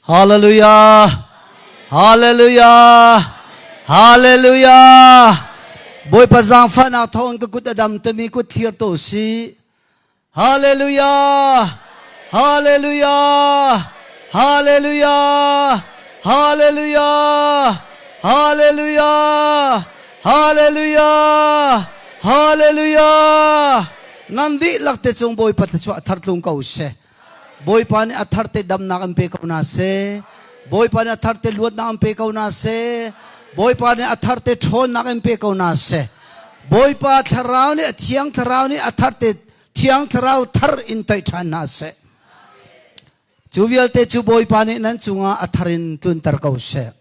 Hallelujah! Hallelujah! Hallelujah! Bawipa zaangfahnak thawng ka kut a dam timi kut thlir to si. Hallelujah! Hallelujah! Hallelujah! Hallelujah! Hallelujah! Hallelujah! Hallelujah! Nan dihlak te cung Bawipa thluachuah thar tlung ko seh. Bawipa nih a thar te damnak an pe ko hna seh. Bawipa nih a thar te luatnak an pe ko hna seh. Bawipa nih a thar te ṭhawnnak in pe ko hna seh. Bawipa thlarau nih a thiang thlarau nih a thar te thiang thlarau thar in toih ṭhan hna seh. Cu vialte cu Bawipa nih nan cungah a thar in tlunter ko seh.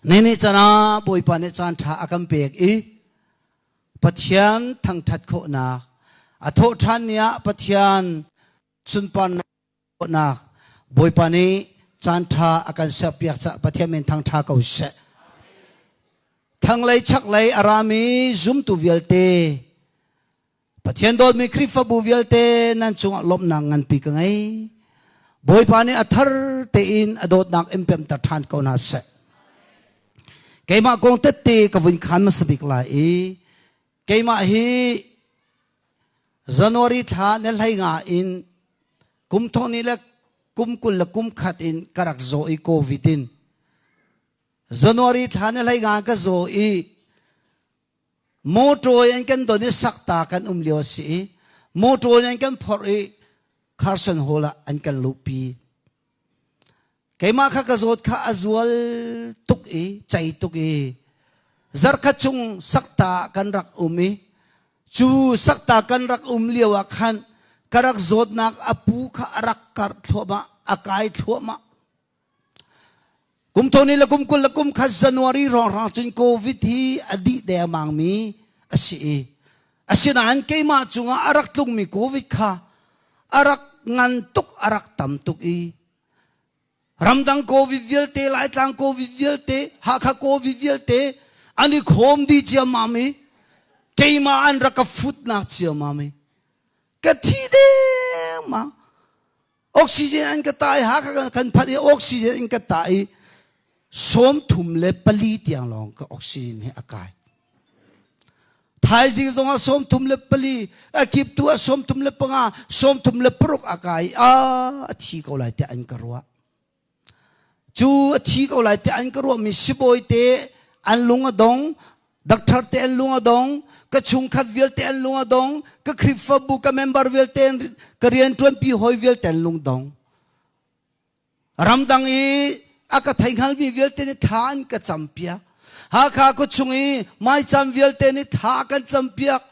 Ni nih can ah Bawipa nih caan ṭha a kan pek i Pathian thangṭhat khawhnak, a thawhṭhan ni ah Pathian sunparnak khawhnak Bawipa nih caanṭha a kan serpiak caah Pathian min thangṭha ko seh. Thanglei chaklei a rami zumtu vialte Pathian dawtmi Khrihfabu vialte nan cungah lawmhnak nganpi ka ngei. Bawipa nih a thar tein a dawtnak in pemter ṭhan ko hna seh. Keimah kong tette ka vun khan hmasa bik lai i keimah hi January thla ne hlei nga in kum thong ni le kum kul le kum khat in ka rak zaw i COVID in January thla ne hlei nga ka zaw i Motor in kan don i sakta kan um lio a si i motor in an kan phorh i Carson Hall ah an kan luhpi. Keimah kha ka zawt kha a zual tuk i cei tuk i zarkhat chung sakta kan rak um i cu sakta kan rak um lio ah khan ka rak zawtnak a pu kha a rak karh thluahmah a kai thluahmah. Kum thong ni le kum kul le kum khat January hrawnghrang cun COVID hi a dih dengmang mi a si i asinain keimah cungah a rak tlungmi COVID kha a rak ngan tuk a rak tam tuk i ramdang COVID vialte Laitlang COVID vialte Hakha COVID vialte an i khawm dih ciammam i keimah an rak ka futnak ciammam i ka thi dengmang. Oxygen an ka tah i Hakha kan phanh i oxygen an ka tah i 34 tiang lawng ka oxygen hi a kai. Thaizing zong ah 34, a kiptu ah 35, 36 a kai i a thi ko lai tiah an ka ruah. Cu a thi ko lai tiah an ka ruahmi sibawi te an lung a dong, doctor te an lung a dong, ka chungkhat vialte an lung a dong, ka Khrihfabu ka member vialte ka rianṭuanpi hawi vialte an lung dong. Ramdang i a ka thei hngalmi vialte nih thla an ka campiak. Hakha khuachung i maicam vialte nih thla kan campiak.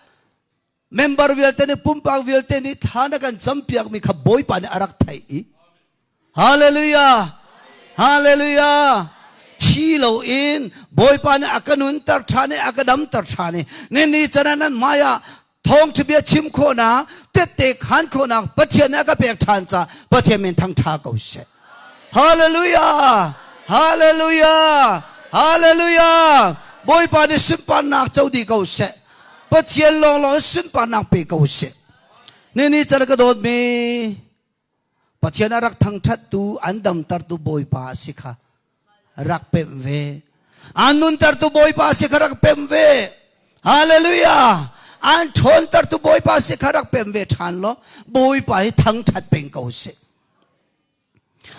Member vialte nih pumpak vialte nih thla na kan campiakmi kha Bawipa nih a rak theih i Hallelujah! Hallelujah! Thi loin Bawipa nih a ka nunter ṭhan i a ka damter ṭhan i nini can ah nan hmai ah thawngṭha bia chim khawhnak tette khaan khawhnak Pathian nih a ka pek ṭhan caah Pathian min thangṭha ko seh. Hallelujah! Hallelujah! Hallelujah! Bawipa nih sunparnak co dih ko seh. Pathian lawnglawng in sunparnak pe ko seh. Nini can ka dawtmi Pathian a rak thangṭhattu an damtertu Bawipa a si kha rak pemh ve. An nuntertu Bawipa a si kha rak pemh ve. Hallelujah! An ṭhawntertu Bawipa a si kha rak pemh ve ṭhan law Bawipa hi thangṭhat peng ko seh.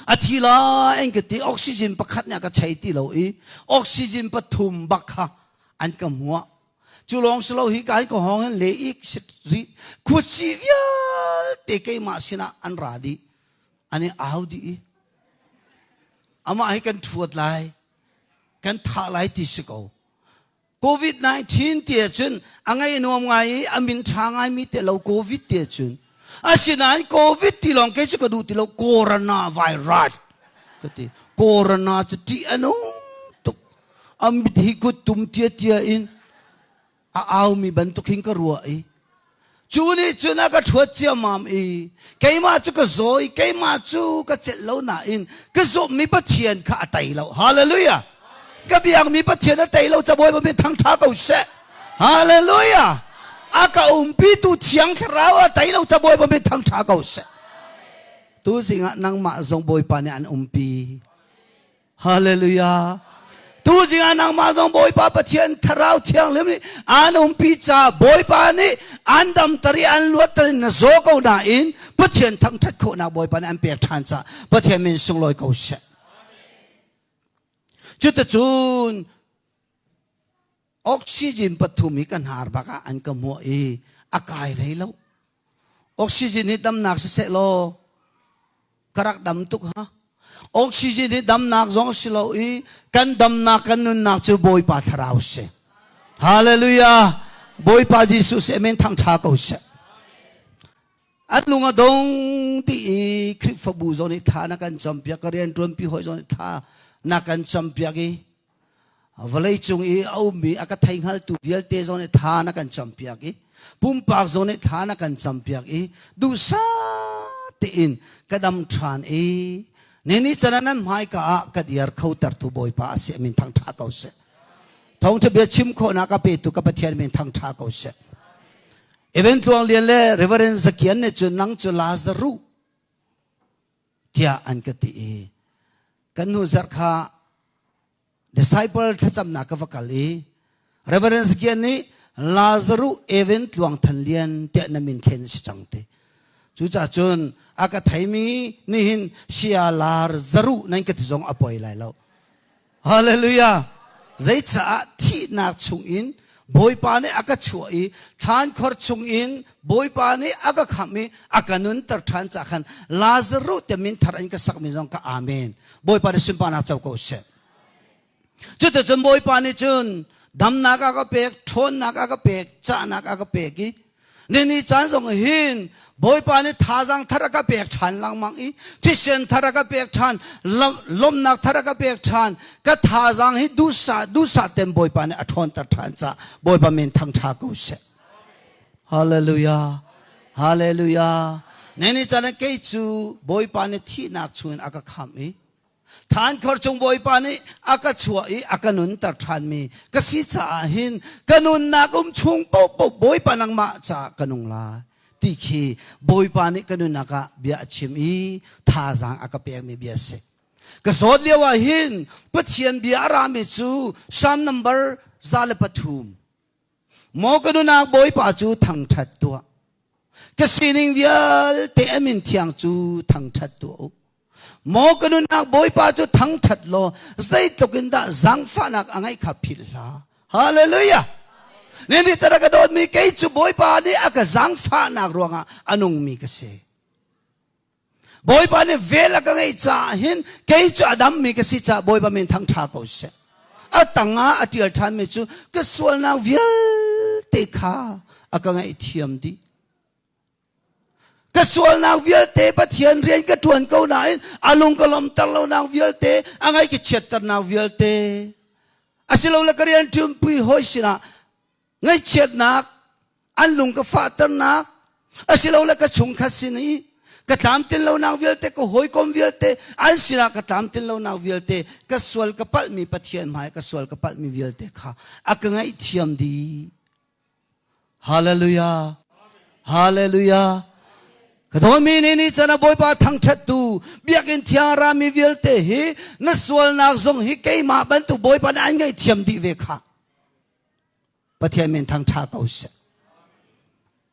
A thi lai an ka ti oxygen pakhat nih a ka chei ti lo i oxygen pathum bak kha an ka hmuah. Cu lawng si lo hi ka ka hawng in le ik ri khuasi vialte keimah sinah an ra dih. An i au dih i amah hi kan ṭhuat lai kan thah lai ti si ko. COVID-19 ti ahcun a ngei nuam ngai i a min ṭha ngaimi te lo COVID ti ahcun asinain COVID ti lawng kei cu ka duh ti lo coronavirus ka ti corona cu ṭih a nung tuk a mit hi kut tum tia tia in a aumi bantuk hin ka ruah i cu nih cun a ka ṭhuat ciammam i keimah cu ka zaw i keimah cu ka celh lo nain ka zumhmi Pathian kha a tei lo hallelujah ka biakmi Pathian a tei lo cabawi ma thangṭha ko seh hallelujah a ka umpitu thiang thlarau a tei lo cabawi ma thangṭha ko seh. Tuzing ah nangmah zong Bawipa nih an umpi. Hallelujah. Tuzing ah nangmah zong Bawipa Pathian Thlarau Thianghlim nih an umpi ca Bawipa nih an damter i an luatter in na zaw ko nain Pathian thangṭhat khawhnak Bawipa nih an pek ṭhan ca Pathian min sunglawi ko seh. Cuticun oxygen pathum hi ka hnar bak ah an ka hmuah i a kai hlei lo. Oxygen hi damnak siseh law ka rak dam tuk ha. Oxygen hi damnak zong si lo i kan damnak kan nunnak cu Bawipa thlarau si. Hallelujah. Bawipa Jesuh si amen thangtha ko seh. An lung a dong ti i Khrihfabu zong nih thla na kan campiak ka rian ṭuanpi hawi zong nih thla na kan campiak i vawlei cung i a ummi a ka thei hngaltu vialte zong nih tha na kan campiak i pumpak zong nih tha na kan campiak i duhsah tein ka dam ṭhan i nini can ah nan hmaika ah ka diar kho tertu Bawipa a si min thangṭha ko seh. Thawngṭha bia chim khawhnak a petu ka Pathian min thangṭha ko seh. Even Tluang Lian le Reverend Zakian nih cun nang cu Lazaruh tiah an ka ti i kan hnu zarh kha disciple thlacamnak ka va kal i Reverend Zakian nih Lazaruh Evan Tluang Than Lian tiah na min thlen si cang ti. Cucaah cun a ka theimi nihin sia lar zaruh nan ka ti zong a poi lai lo. Hallelujah! Zeicaah thihnak chungin Bawipa nih a ka chuah i thlankhor chungin Bawipa nih a ka khamh i a ka nunter ṭhan caah khan Lazaruh te min thar in ka sakmi zong ka amen. Bawipa nih sunparnak co ko seh. Cuticun Bawipa nih cun damnak a ka pek, ṭhawnnak a ka pek, cahnak a ka pek i Nini caan zong hin Bawipa nih thazaang thar a ka pek ṭhan lengmang i thisen thar a ka pek ṭhan, lawmhnak thar a ka pek ṭhan. Ka thazaang hi duhsah duhsah ten Bawipa nih a ṭhawnter ṭhan caah Bawipa min thangṭha ko seh. Hallelujah. Hallelujah. Nini caan ah kei cu Bawipa nih thihnak chungin a ka khamh i Thankhor chung Bawipa nih a ka chuah i a ka nunter ṭhanmi ka si caah hin ka nunnak um chung paohpaoh Bawipa nangmah caah ka nung lai ti khi Bawipa nih ka nunnak ah bia a chim i thazaang a ka pekmi bia a si. Ka zawt lio ah hin Pathian bia a rami cu Psalm number 103. Maw ka nunak Bawipa cu thangṭhat tuah. Ka sining vialte a min thiang cu thangṭhat tuah u. Maw ka nunnak Bawipa cu thangṭhat law zeitluk in dah zaangfahnak a ngeih kha philh hlah. Hallelujah! Ni tar ka dawtmi kei cu Bawipa nih a ka zaangfahnak ruangah a nungmi ka si. Bawipa nih vel a ka ngeih caah hin kei cu a dammi ka si caah Bawipa min thangṭha ko seh. A tangah a ṭial ṭhanmi cu ka sualnak vialte kha a ka ngaihthiam dih. Ka sualnak vialte Pathian rian ka ṭuan ko nain a lung ka lawmter lonak vialte, a ngaih ka chiatternak vialte, asilole ka rian ṭuanpui hawi sinah ngaihchiatnak an lung ka fahternak asilole ka chungkhat sin i ka tlamtlin lonak vialte ka hawikom vialte an sinah ka tlamtlin lonak vialte ka sual ka palhmi Pathian hmai ka sual ka palhmi vialte kha a ka ngaihthiam dih. Hallelujah. Hallelujah. Ka dawmi nih ni can ah Bawipa thangṭhattu biakinn thiang rami vialte hi na sualnak zong hi keimah bantuk Bawipa nih an ngaihthiam dih ve kha. Pathian min thangṭha ko seh.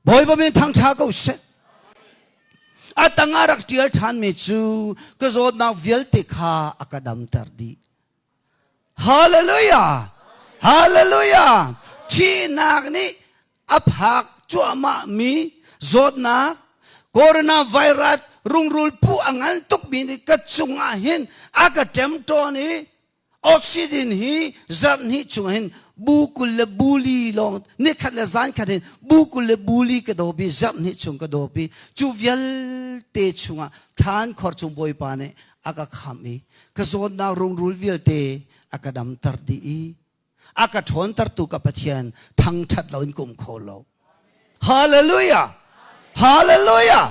Bawipa min thangṭha ko seh. A tangah rak ṭial ṭhanmi cu ka zawtnak vialte kha a ka damter dih. Hallelujah! Hallelujah! Thihnak nih a phak cuahmahmi zawtnak coronavirus rungrul pu a ngan tukmi nih ka cungah hin a ka ṭemṭawn i Oxygen hi zarhhnih chung hin bu 20 le bu li lawng nikhat le zan khat hin bu 20 le bu li ka dawp i zarhhnih chung ka dawp i cu vialte chungah thlan khor chung Bawipa nih a ka khamh i ka zawtnak rungrul vialte a ka damter dih i a ka ṭhawntertu ka Pathian thangṭhat loin ka um kho lo. Hallelujah! Hallelujah!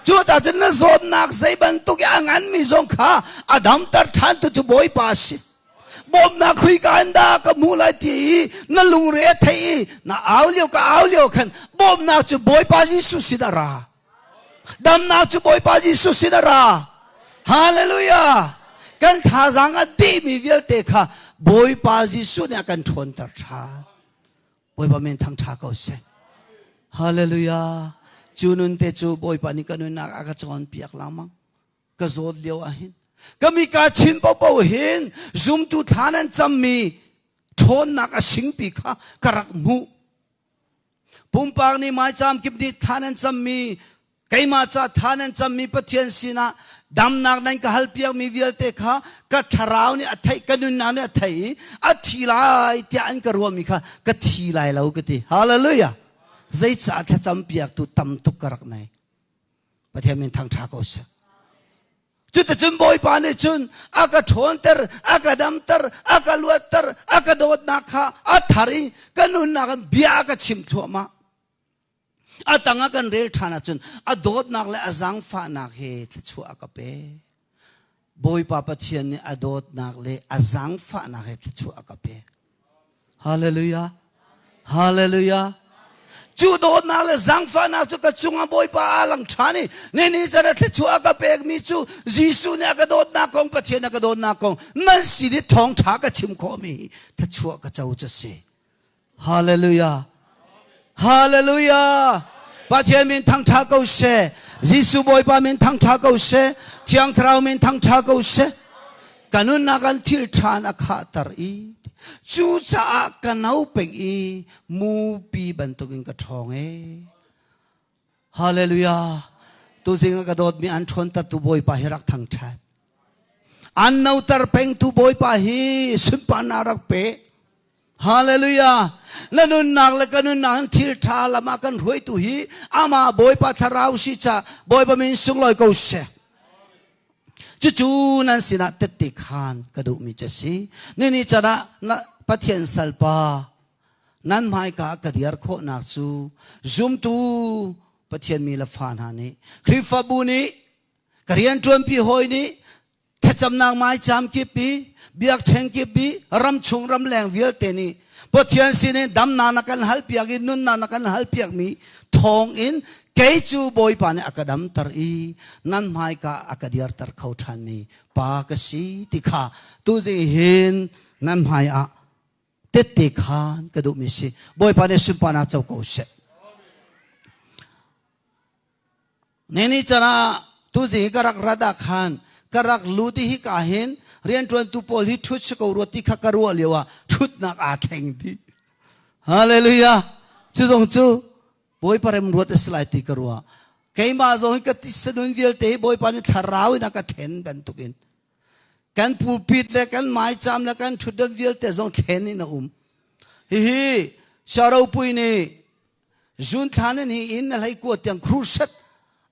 Cu ta cun na zawtnak zei bantuk i a nganmi zong kha a damter ṭhan tu cu Bawipa a si. Bawmnak khuika in dah ka hmuh lai ti i na lungre a theih i na au lio ka au lio khan bawmnak cu Bawipa Jesuh sin a ra. Damnak cu Bawipa Jesuh sin a ra. Hallelujah! Kan thazaang a dihmi vialte kha Bawipa Jesuh nih a kan ṭhawnter ṭhan. Bawipa min thangṭha ko seh. Hallelujah! Cu nun te cu Bawipa nih ka nunnak a ka cawnpiak lengmang. Ka zawt lio ah hin. Ka mi ka chin popo hin zumtu thla nan cammi ṭhawnnak a singpi kha ka rak hmuh. Pumpak nih maicaam kip nih thla nan cammi, keimah ca thla nan cammi Pathian sinah damnak nan ka halpiakmi vialte kha ka thlarau nih a theih, ka nunnak nih a theih i a thi lai tiah an ka ruahmi kha ka thi lai lo ka ti. Hallelujah! Zeicah thlacam piaktu tam tuk ka rak nei. Pathian min thangṭha ko seh. Cuticun Bawipa nih cun a ka ṭhawnter, a ka damter, a ka luatter, a ka dawtnak kha a thar i ka nunnak in bia a ka chimh thluahmah. A tang ah kan rel ṭhan ahcun a dawtnak le a zaangfahnak he thluachuah a ka pek. Bawipa Pathian nih a dawtnak le a zaangfahnak he thluachuah a ka pek. Hallelujah. Hallelujah. Cu dawtnak le zaangfahnak cu ka cungah Bawipa aa lang ṭhan i nini can a thluachuah a ka pekmi cu Jesuh nih a ka dawtnak kong Pathian a ka dawtnak kong nan sin i thawngṭha ka chim khawhmi thluachuah ka co cu si. Hallelujah. Hallelujah. Pathian min thangṭha ko seh. Jesuh Bawipa min thangṭha ko seh. Thiang Thlarau min thangṭha ko seh. Ka nunnak an thil ṭhan a khahter i cucaah ka no peng i mupi bantukin ka ṭhawng e. Hallelujah. Tuzing a ka dawtmi an ṭhawntertu Bawipa hi rak thangṭhat. An noter pengtu Bawipa hi sunparnak rak pe. Hallelujah. Na nunnak le ka nunnak in thil ṭha lam ah kan hruaitu hi amah Bawipa thlarau si ca Bawipa min sunglawi ko seh. Cucu nan sinah tette khan ka duhmi cu si. Nini can ah na Pathian salpa nan hmaika ka diar khawhnak cu zumtu Pathian mi le fa hna nih Khrihfabu nih ka rianṭuanpi hawi nih Thlacamnak maicaam kip i biakṭheng kip i ramchung ramleng vialte nih Pathian sinin damnak na kan halpiak i nunnak na kan halpiakmi thawng in kei cu Bawipa nih a ka damter i nan hmaika a ka dirter kho ṭhanmi pa ka si ti kha tuzing hin nan hmai ah tette khan ka duhmi si. Bawipa nih sunparnak co ko seh. Nini can ah tuzing hi ka rak rat ah khan ka rak lut i hika hin rianṭuantu pawl hi ṭhut si ko rua ti kha ka ruah lio ah ṭhutnak aa thleng dih. Hallelujah! Cu zong cu Bawipa remruat a si lai ti ka ruah. Keimah zong hi ka tisa nun vialte hi Bawipa nih thlarau in a ka thlen bantukin kan pulpit le kan maicaam le kan ṭhutdan vialte zong thlen in a um. Hihi Siaropui nih Zun thla na ni in na hlei kua tiang crusade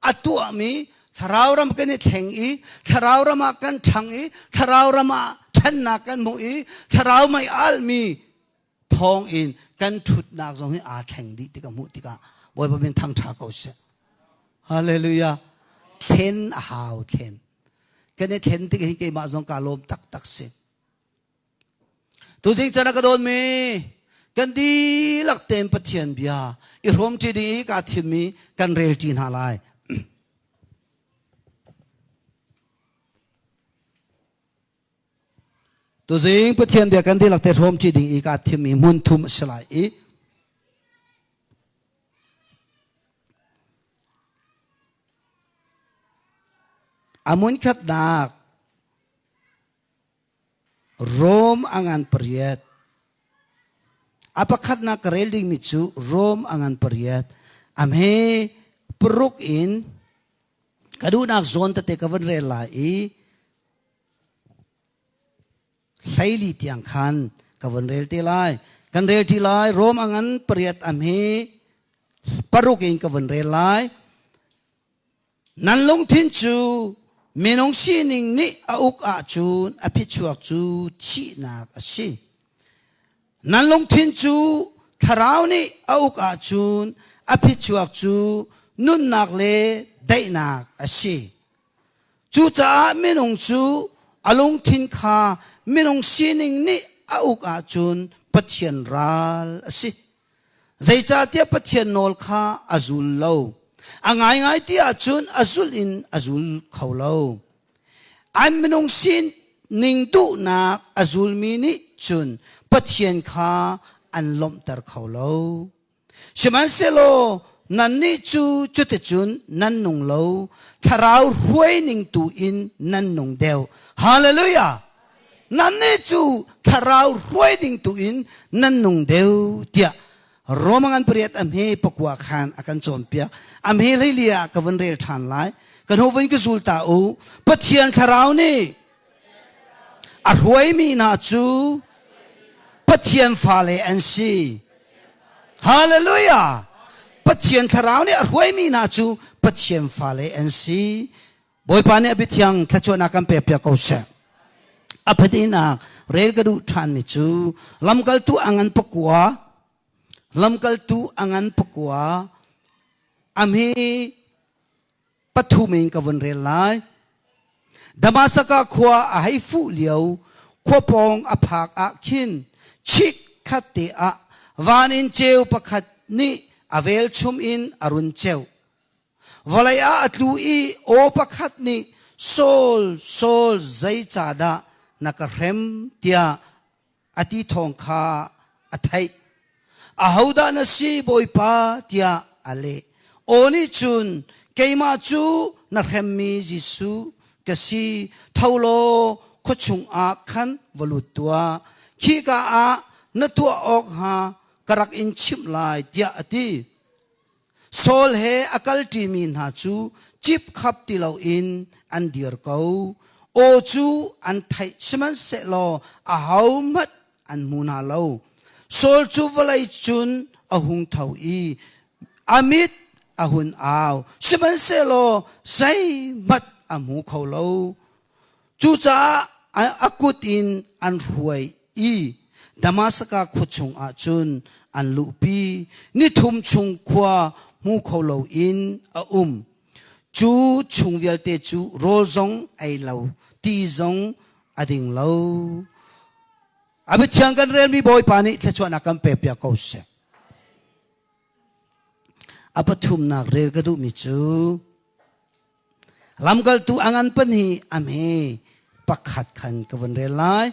a tuahmi thlarau ram kan i thleng i thlarau ram ah kan ṭhang i thlarau ram ah ṭhannak kan hmuh i thlarau mei almi thawng in kan ṭhutnak zong hi aa thleng dih ti ka hmuh tikah Bawipa min thangṭha ko seh. Hallelujah. Thlen a hau thlen. Kan i thlen tik hin keimah zong kaa lawm taktak si. Tuzing chan a ka dawtmi kan dihlak tein Pathian bia i hrawmṭi ding i kaa thimmi kan relṭi hna lai. Tuzing Pathian bia kan dihlak te hrawmṭi ding i kaa thimmi hmun thum a si lai i a hmunkhatnak Rom a ngan pariat. A pakhatnak ka rel dingmi cu Rom a ngan pariat. A hme paruk in ka duhnak zawn tete ka van rel lai i hleili tiang khan ka van rel te lai. Kan rel ṭi lai. Rom a ngan pariat a hme paruk in ka van rel lai. Nan lungthin cu minung sining nih a uk ahcun a phichuak cu thihnak a si. Nan lungthin cu thlarau nih a uk ahcun a phichuak cu nunnak le daihnak a si. Cucaah minung cu a lungthin kha minung sining nih a uk ahcun Pathian ral a si. Zeicahtiah Pathian nawl kha a zul lo. A ngaingai ti ahcun a zulh in a zul kho lo. An minung sining duhnak a zulmi nih cun Pathian kha an lawmhter kho lo. Sihmanhsehlaw nannih cu cuticun nan nung lo, thlarau hruaining tu in nan nung deuh. Hallelujah! Nannih cu thlarau hruaining tu in nan nung deuh tiah Roma ngan pariat a hme pakua khan a kan cawnpiak. A hme hleili ah ka vun rel ṭhan lai. Kan hu vun ka zul ta u. Pathian thlarau nih a hruaimi hna cu Pathian fale an si. Hallelujah! Pathian thlarau nih a hruaimi hna cu Pathian fale an si. Bawipa nih a biathiang thluachuahnak kan pekpiak ko seh. A pahnihnak rel ka duh ṭhanmi cu lamkaltu a ngan pakua lamkaltu a ngan pakua a hme pathum in ka vun rel lai. Damasaka khua a hei fuh lio khua pawng a phak ah khin chikkhat te ah van in ceu pakhat nih a velchum in a run ceuh. Vawlei ah a tlu i aw pakhat nih Saul, Saul, zeicahdah na ka hrem tiah a ti thawng kha a theih. Ahodah na si, Bawipa? tiah a leh. Aw nih cun keimah cu na hremmi Jesuh ka si. Tho law khua chungah khan va lut tuah. Khika ah na tuah awk hnga ka rak in chimh lai, tiah a ti. Saul he a kalṭimi hna cu cipkhap ti loin an dir ko. Aw cu an theih sihmanhsehlaw ahohmanh an hmu hna lo. Saul cu vawlei cun a hung tho i a mit a hun au, sihmanhsehlaw zeihmanh a hmu kho lo. Cucaah a kut in an hruai i Damaskas khua chungah cun an luhpi. Nithum chung khua hmu kho loin a um. Cu chung vialte cu rawl zong ei lo, ti zong a ding lo. A biathiang kan relmi Bawipa nih thluachuahnak kan pekpiak ko seh. A pathumnak rel ka duhmi cu Lamkaltu a ngan pahnih a hme pakhat khan ka vun rel lai.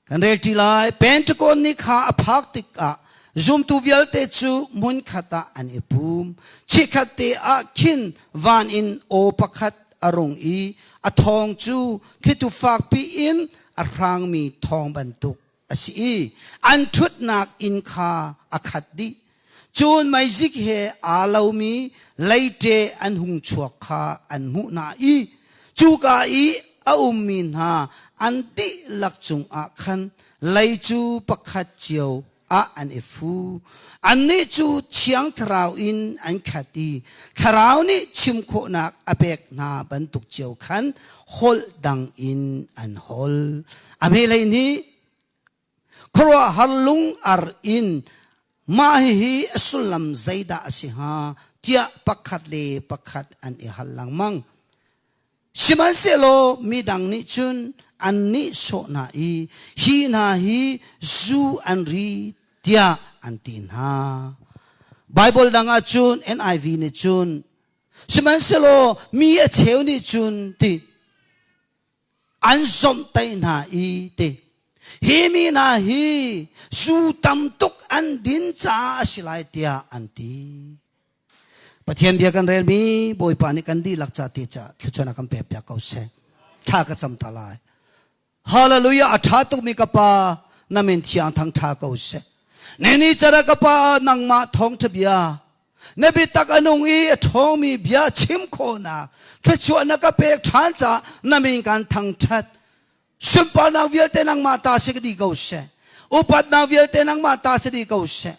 Kan rel ṭi lai. Pentecost ni kha a phak tikah zumtu vialte cu hmunkhat ah an i pum. Chikkhat te ah khin van in aw pakhat a rung i a thawng cu thlitu fakpi in a hrangmi thawng bantuk a si i an ṭhutnak inn kha a khat dih. Cun meizik he aa lomi leite an hung chuak kha an hmuh hna i cuka i a ummi hna an dihlak cungah khan lei cu pakhat cio ah an i fu. Annih cu Thiang Thlarau in an khat i Thlarau nih chim khawhnak a pek hna bantuk cio khan holh dang in an holh. A hmehlei nih khuaruahhar lung ar in mah hihi a sullam zeidah a si hnga tiah pakhat le pakhat an i hal lengmang. Sihmanhsehlaw midang nih cun an nihsawh hna i hi hna hi zu an ri tiah an ti hna. Baibal dang ah cun NIV nih cun sihmanhsehlaw mi a cheu nih cun ti an zomhtaih hna i ti hi mi hna hi zu tam tuk an din caah a si lai tiah an ti. Pathian bia kan relmi Bawipa nih kan dihlak ca te ca thluachuah kan pek piak ko seh. Thla ka cam ta lai. Hallelujah a tha tukmi ka pa na min thiang thang tha ko seh. Neni cara ka pa nangmah thawngtha bia na biatak a nung i a ṭhawngmi bia chim khawhnak thluachuah na ka pek ṭhan caah na min kan thangṭhat Sunparnak vialte nangmah ta si dih ko seh. Upatnak vialte nangmah ta si dih ko seh.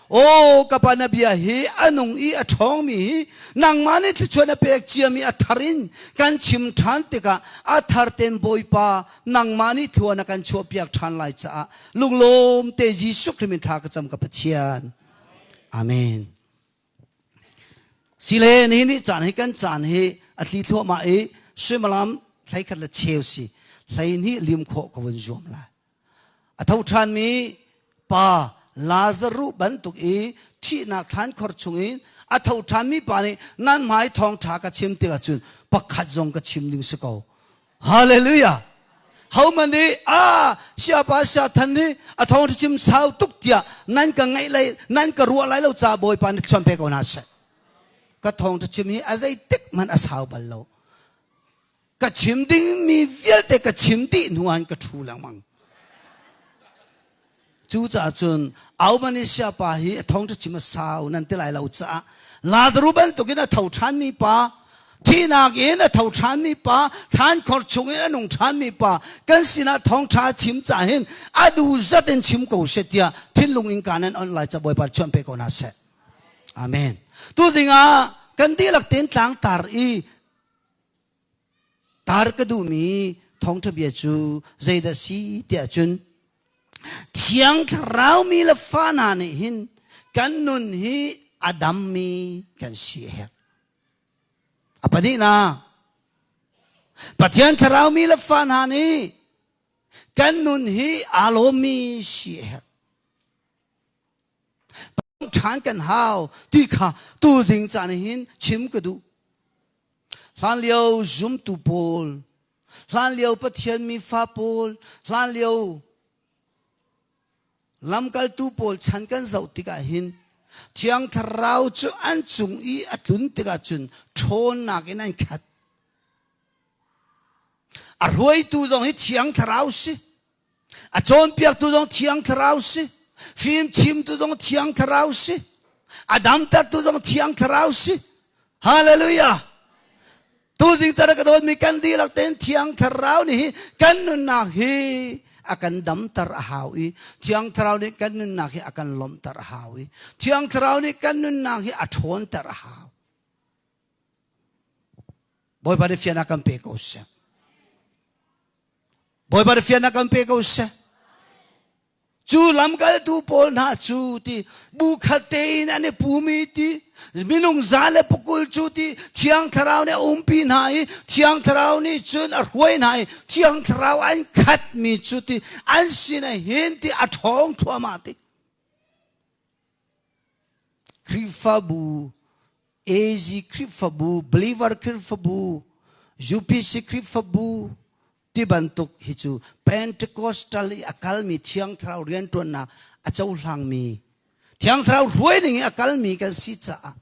Aw ka pa na bia hi a nung i a ṭhawngmi hi nangmah nih thluachuah na pek ciami a thar in kan chim ṭhan tikah a thar ten Bawipa nangmah nih thlua na kan chuahpiak ṭhan lai caah lunglawm te Jesuh Khrih min thla ka cam ka Pathian. Amen. Sile nihin ni caan hi kan caan hi a tli thluahmah i suimilam 11 le cheu si 12 lim khawh ka vun zuam lai. A tho ṭhanmi pa Lazaruh bantuk i thihnak thlan khor chung in A tho ṭhanmi pa nih nan hmai thawngṭha ka chim tikah cun pakhat zong ka chim ding si ko. Hallelujah! Hohmanh nih a siapa sia than nih a thawngṭha chim sau tuk tiah nan ka ngaih lai nan ka ruah lai lo ca Bawipa nih chuan pe ko hna seh. Ka thawngṭha chim hi a zeitik hmanh a sau bal lo. Ka chim dingmi vialte ka chim dih hnu ah ka ṭhu lengmang. Cucaah cun Aubanisia pa hi a thawngṭha chim a sau nan ti lai lo caah Lazaru bantukin a tho ṭhanmi pa, thihnak in a tho ṭhanmi pa, thlankhor chungin a nung ṭhanmi pa, kan sinah thawngṭha chim cah hin a duh zat in chim ko seh tiah thinlung in kaan an onh lai ca Bawipa chuan pe ko hna seh. Amen. Tuzing ah kan dihlak tein tlangtar i Tar ka duhmi thawngṭha bia cu zeidah si tiah cun Thiang Thlarau mi le fa hna nih hin kan nun hi a dammi kan si a herh. A pahnihnak, Pathian Thlarau mi le fa hna nih kan nun hi aa lawmmi si a herh. Ṭhan kan hau ti kha tuzing caan hin chim ka duh. Hlanlio zumtu pawl, hlanlio Pathian mi fa pawl, hlanlio lamkaltu pawl chan kan zoh tikah hin Thiang Thlarau cu an cung i a tlun tikah cun ṭhawnnak in an khat. A hruaitu zong hi Thiang Thlarau si. A cawnpiaktu zong Thiang Thlarau si. Fimchimtu zong Thiang Thlarau si. A damtertu zong Thiang Thlarau si. Hallelujah! Tuzing cara ka dawtmi kan dihlak tein Thiang Thlarau nih hi kan nunnak hi a kan damter a hau i Thiang Thlarau nih kan nunnak hi a kan lawmhter a hau i Thiang Thlarau nih kan nunnak hi a ṭhawnter a hau. Bawipa nih fiannak kan pe ko seh. Bawipa nih fiannak kan pe ko seh. Cu lamkaltu pawl hna cu ti bu khat tein an i pumi ti minung za le pukul cu ti Thiang Thlarau nih a umpi hna i Thiang Thlarau nih cun a hruai hna i Thiang Thlarau an khatmi cu ti an sin ah hin ti a ṭhawng thluahmah ti. Khrihfabu AZ Khrihfabu, Believer Khrihfabu, UPC Khrihfabu ti bantuk hi cu Pentecostal i a kalmi Thiang Thlarau rianṭuannak a cohlangmi Thiang Thlarau hruai ning i a kalmi kan si caah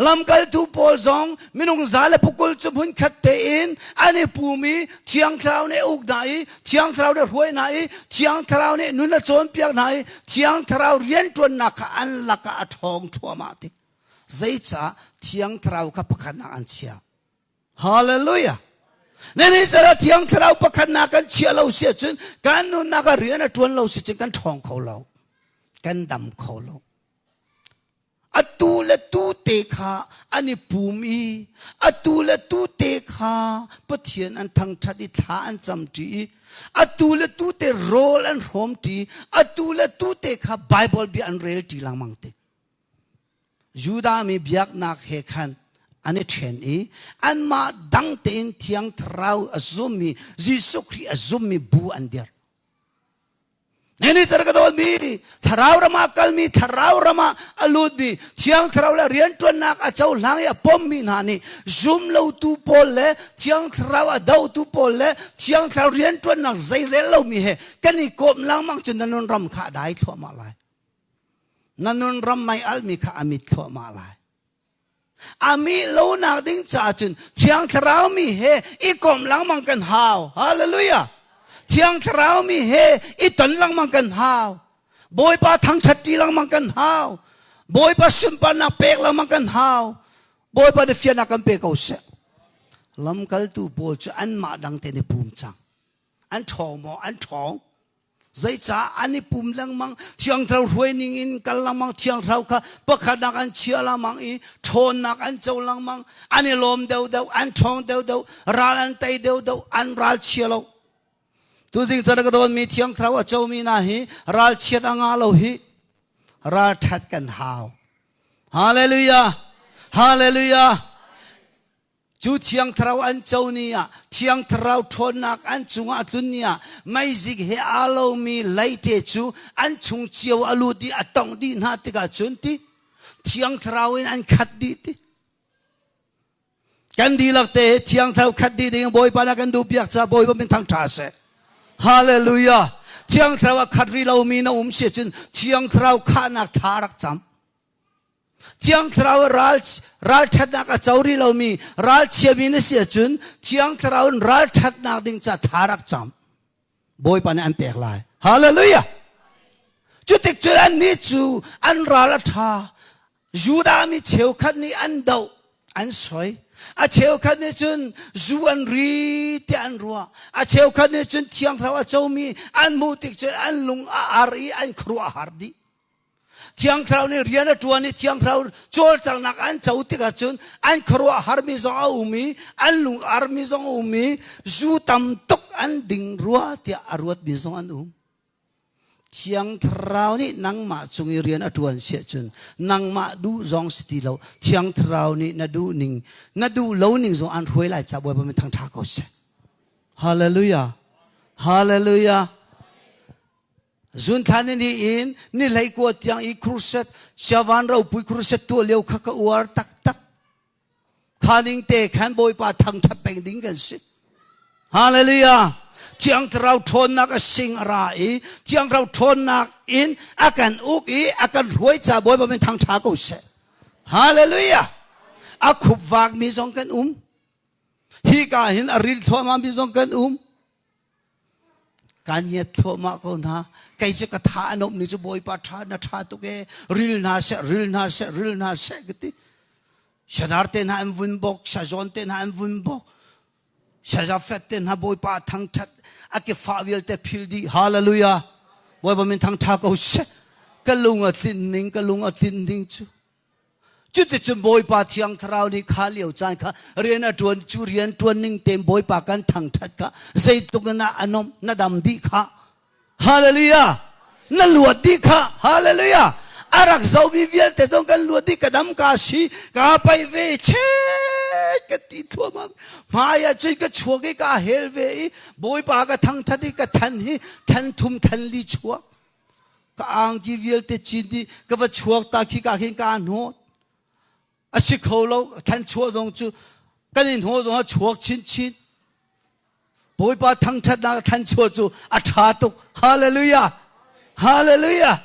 lamkaltu pawl zong minung za le pukul cu hmunkhat tein an i pum i Thiang Thlarau nih a uk hna i Thiang Thlarau nih a hruai hna i Thiang Thlarau nih nun a cawnpiak hna i Thiang Thlarau rianṭuannak kha an lakah a ṭhawng thluahmah ti zeicah Thiang Thlarau kha pakhatnak an chiah Hallelujah Nini zara Thiang Thlarau pakhatnak kan chiah lo si ahcun kan nunnak ah rian a ṭuan lo si cun kan ṭhawng kho lo kan dam kho lo atu le tu te kha an i pum i atu le tu te kha Pathian an thangṭhat i thla an camṭi i atu le tu te rawl an hrawmṭi atu le tu te kha Baibal bia an relṭi lengmang te Judah mi biaknak he khan an i ṭhen i anmah dang tein Thiang Thlarau a zummi Jesuh Khrih a zummi bu an dirh. Nini car ka dawtmi thlarau ram ah kalmi thlarau ram ah a lutmi thiang thlarau le rianṭuannak a cohlang i a pommi hna nih zum lotu pawl le thiang thlarau a dohtu pawl le thiang thlarau rianṭuannak zeirel lomi he kan i kawm lengmang cun na nun ram kha a dai thluahmah lai. Na nun ram mei almi kha a mit thluahmah lai. A mi lonak ding caah cun Thiang Thlarau mi he i komh lengmang kan hau. Hallelujah! Thiang Thlarau mi he i ton lengmang kan hau. Bawipa thangṭhat ṭi lengmang kan hau. Bawipa sunparnak pek lengmang kan hau. Bawipa nih fiannak kan pe ko seh. Lamkaltu pawl cu anmah dang tein i pum cang. An ṭhawng maw? An ṭhawng. Zeicah an i pum lengmang Thiang Thlarau hruai ning in kal lengmang Thiang Thlarau kha pakhatnak an chia lengmang i ṭhawnnak an co lengmang an i lawm deuhdeuh an ṭhawng deuhdeuh ral an tei deuhdeuh an ral chia lo tuzing can ka dawnmi Thiang Thlarau a comi hna hi ralchiat a ngah lo hi ralṭhat kan hau Hallelujah Hallelujah Cu Thiang Thlarau an co ni ah, Thiang Thlarau ṭhawnnak an cungah a tlun ni ah, meizik he aa lomi leite cu an chung cio a lut i a tongh dih hna tikah cun ti. Thiang Thlarau in an khat dih ti. Kan dihlak te Thiang Thlarau khat dih ding Bawipa na kan duh piak ca Bawipa min thang ṭha seh. Hallelujah. Thiang Thlarau a khat rih lomi na um si cun Thiang Thlarau khahnak tha rak cam. Thiang Thlarau ral ralṭhatnak a co rih lomi ralchiami na si ahcun Thiang Thlarau in ralṭhatnak ding ca tha rak cam. Bawipa nih an pek lai. Hallelujah! Cutik cun annih cu an ral a ṭha. Judah mi cheukhat nih an doh, an soi. A cheukhat nih cun zu an ri tiah an ruah. A cheukhat nih cun Thiang Thlarau a comi an hmuh tik cun an lung a ar i an khuaruah a har dih. Thiang Thlarau nih rian a ṭuan i Thiang Thlarau cawlcanghnak an co tikah cun an khuaruah harmi zong a um i an lung armi zong a um i zu tam tuk an ding rua tiah a ruatmi zong an um. Thiang Thlarau nih nangmah cung i rian a ṭuan siah cun nangmah duh zong si ti lo. Thiang Thlarau nih na duh ning, na duh lo ning zong an hruai lai ca Bawipa min thangṭha ko seh. Hallelujah. Hallelujah. Zunthla ni ni in ni hleikua tiang i crusade Siavan ropui crusade tuah lio kha ka uar taktak. Kha ning te khan Bawipa thangṭhat peng ding kan si. Hallelujah. Thiang Thlarau ṭhawnnak a sing a ra i Thiang Thlarau ṭhawnnak in a kan uk i a kan hruai ca Bawipa min thangṭha ko seh. Hallelujah. A khup vakmi zong kan um. Hi ka hin a ril thluahmah mi zong kan um. Kan ngiat thluahmah ko hna. Kei cu ka tha a nuamh ni cu Bawipa ṭha na ṭha tuk ee. Ril hna seh, ril hna seh, ril hna seh ka ti. Shanar te hna an vun bok, Shazawn te hna an vun bok. Shazafet te hna Bawipa thangṭhat a ke fah vialte phil dih. Hallelujah. Bawipa min thangṭha ko seh. Ka lung a tlin ning, ka lung a tlin ning cu. Cuticun Bawipa Thiang Thlarau nih kha lio caan kha rian a ṭuan cu rian ṭuan ning tein Bawipa kan thangṭhat kha zeitluk in a nom na dam dih kha. Hallelujah! Na luat dih kha. Hallelujah! A rak zomi vialte zong kan luat dih ka dam ka si ka pai ve chet ka ti thuamam hmai ah cun ka chuak i ka hel ve i Bawipa ka thangṭhat i ka than hi than thum than li chuak Ka angki vialte cin dih ka va chuak ta khi ka khin ka hnawt. A si kho lo than chuah zong cu kan in hnawh zong a chuak chinchin. Bawipa thangṭhatnak than chuah cu a ṭha tuk. Hallelujah. Hallelujah.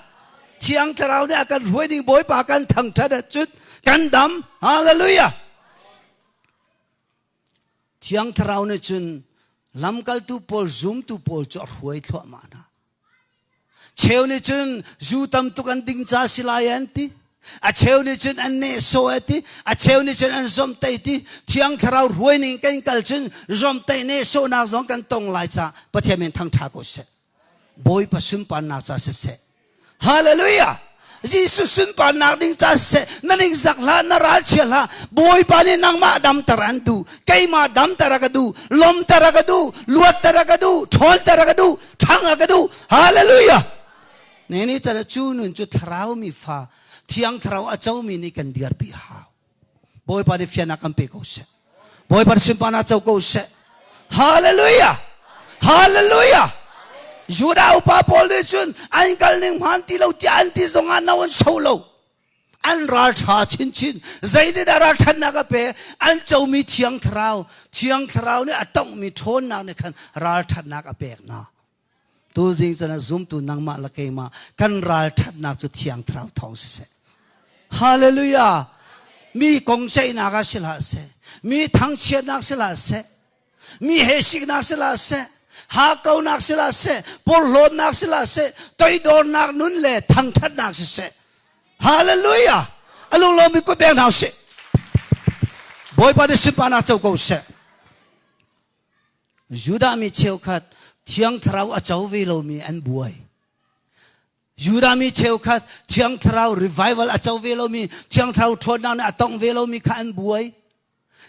Thiang Thlarau nih a kan hruai ding Bawipa kan thangṭhat ahcun kan dam. Hallelujah. Thiang Thlarau nih cun lamkaltu pawl zumtu pawl cu a hruai thluahmah hna. Cheu nih cun zu tam tuk an ding ca si lai an ti. A cheu nih cun an nehsawh a ti. A cheu nih cun an zomhtaih ti. Thiang Thlarau hruai ning kan kal cun zomhtaih nehsawhnak zong kan tong lai ca Pathian min thangṭha ko seh. Bawipa sunparnak ca siseh. Hallelujah! Jesuh sunparnak ding ca siseh, na ningzak hlah, na ralchia hlah. Bawipa nih nangmah damter an duh. Keimah damter a ka duh. Lawmter a ka duh. Luatter a ka duh. Ṭhawnter a ka duh. Ṭhang a ka duh. Hallelujah! Ne ni chan cu nun cu thlarau mi fa, thiang thlarau a comi nih kan dirpi hau. Bawipa nih fiannak kan pe ko seh. Bawipa nih sunparnak co ko seh. Hallelujah! Hallelujah! Judah upa pawl nih cun an kal ning hmaan ti lo tiah an ti zongah no an so lo. An ral ṭha chinchin. Zeitindah ralṭhatnak a pe? An comi Thiang Thlarau, Thiang Thlarau nih a tonghmi ṭhawnnak nih khan ralṭhatnak a pek hna. Tuzing cun a zumtu nangmah le keimah kan ralṭhatnak cu Thiang Thlarau thawng siseh. Hallelujah! Mi kong ceihnak ah si hlah seh, mi thangchiatnak si hlah seh, mi he siknak si hlah seh, hakkaunak si hlah seh, porhlawtnak si hlah seh, toidornak nun le thangṭhatnak siseh. Hallelujah! A lunglawmmi kut beng hna usih. Bawipa nih sunparnak co ko seh. Judah mi cheukhat Thiang Thlarau a co ve lomi an buai. Judah mi cheukhat Thiang Thlarau revival a co ve lomi, Thiang Thlarau ṭhawnnak nih a tongh ve lomi kha an buai.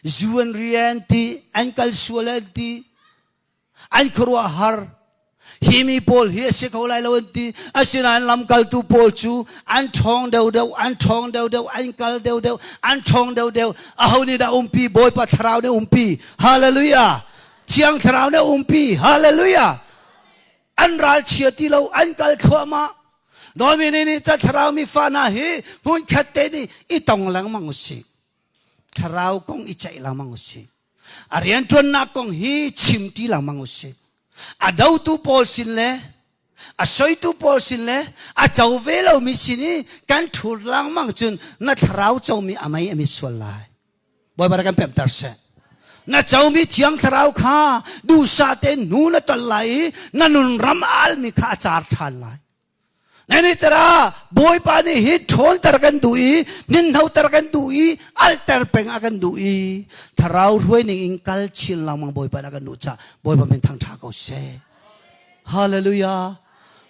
Zu an rian ti, an kal sual an ti, an khuaruah har. Hi mi pawl hi a si kho lai lo an ti. Asinain lamkaltu pawl cu an ṭhawng deuhdeuh, an ṭhawng deuhdeuh, an kal deuhdeuh, an ṭhawng deuhdeuh. Aho nih dah umpi? Bawipa Thlarau nih umpi. Hallelujah! Thiang Thlarau nih umpi. Hallelujah! An ralchia ti lo, an kal thluahmah. Dawmi nih nih ca thlarau mi fa hna hi hmun khat te nih i tong lengmang usih. Thlarau kong i ceih lengmang usih. A rianṭuannak kong hi chim ṭi lengmang usih. A dotu pawl sin le a soitu pawl sin le a co ve lomi sin i kan ṭhur lengmang cun na thlarau comi a mei a mit sual lai. Bawipa rak kan pemter seh. Na comi thiang thlarau kha duhsah tein hnu na tol lai i na nun ram almi kha a car ṭhan lai. Nani cara Bawipa nih hi ṭhawnter kan duh i ninhnoter kan duh i alter peng a kan duh i thlarau hruai ning in kal chin lengmang Bawipa nih a kan duh caah Bawipa min thangṭha ko seh. Hallelujah.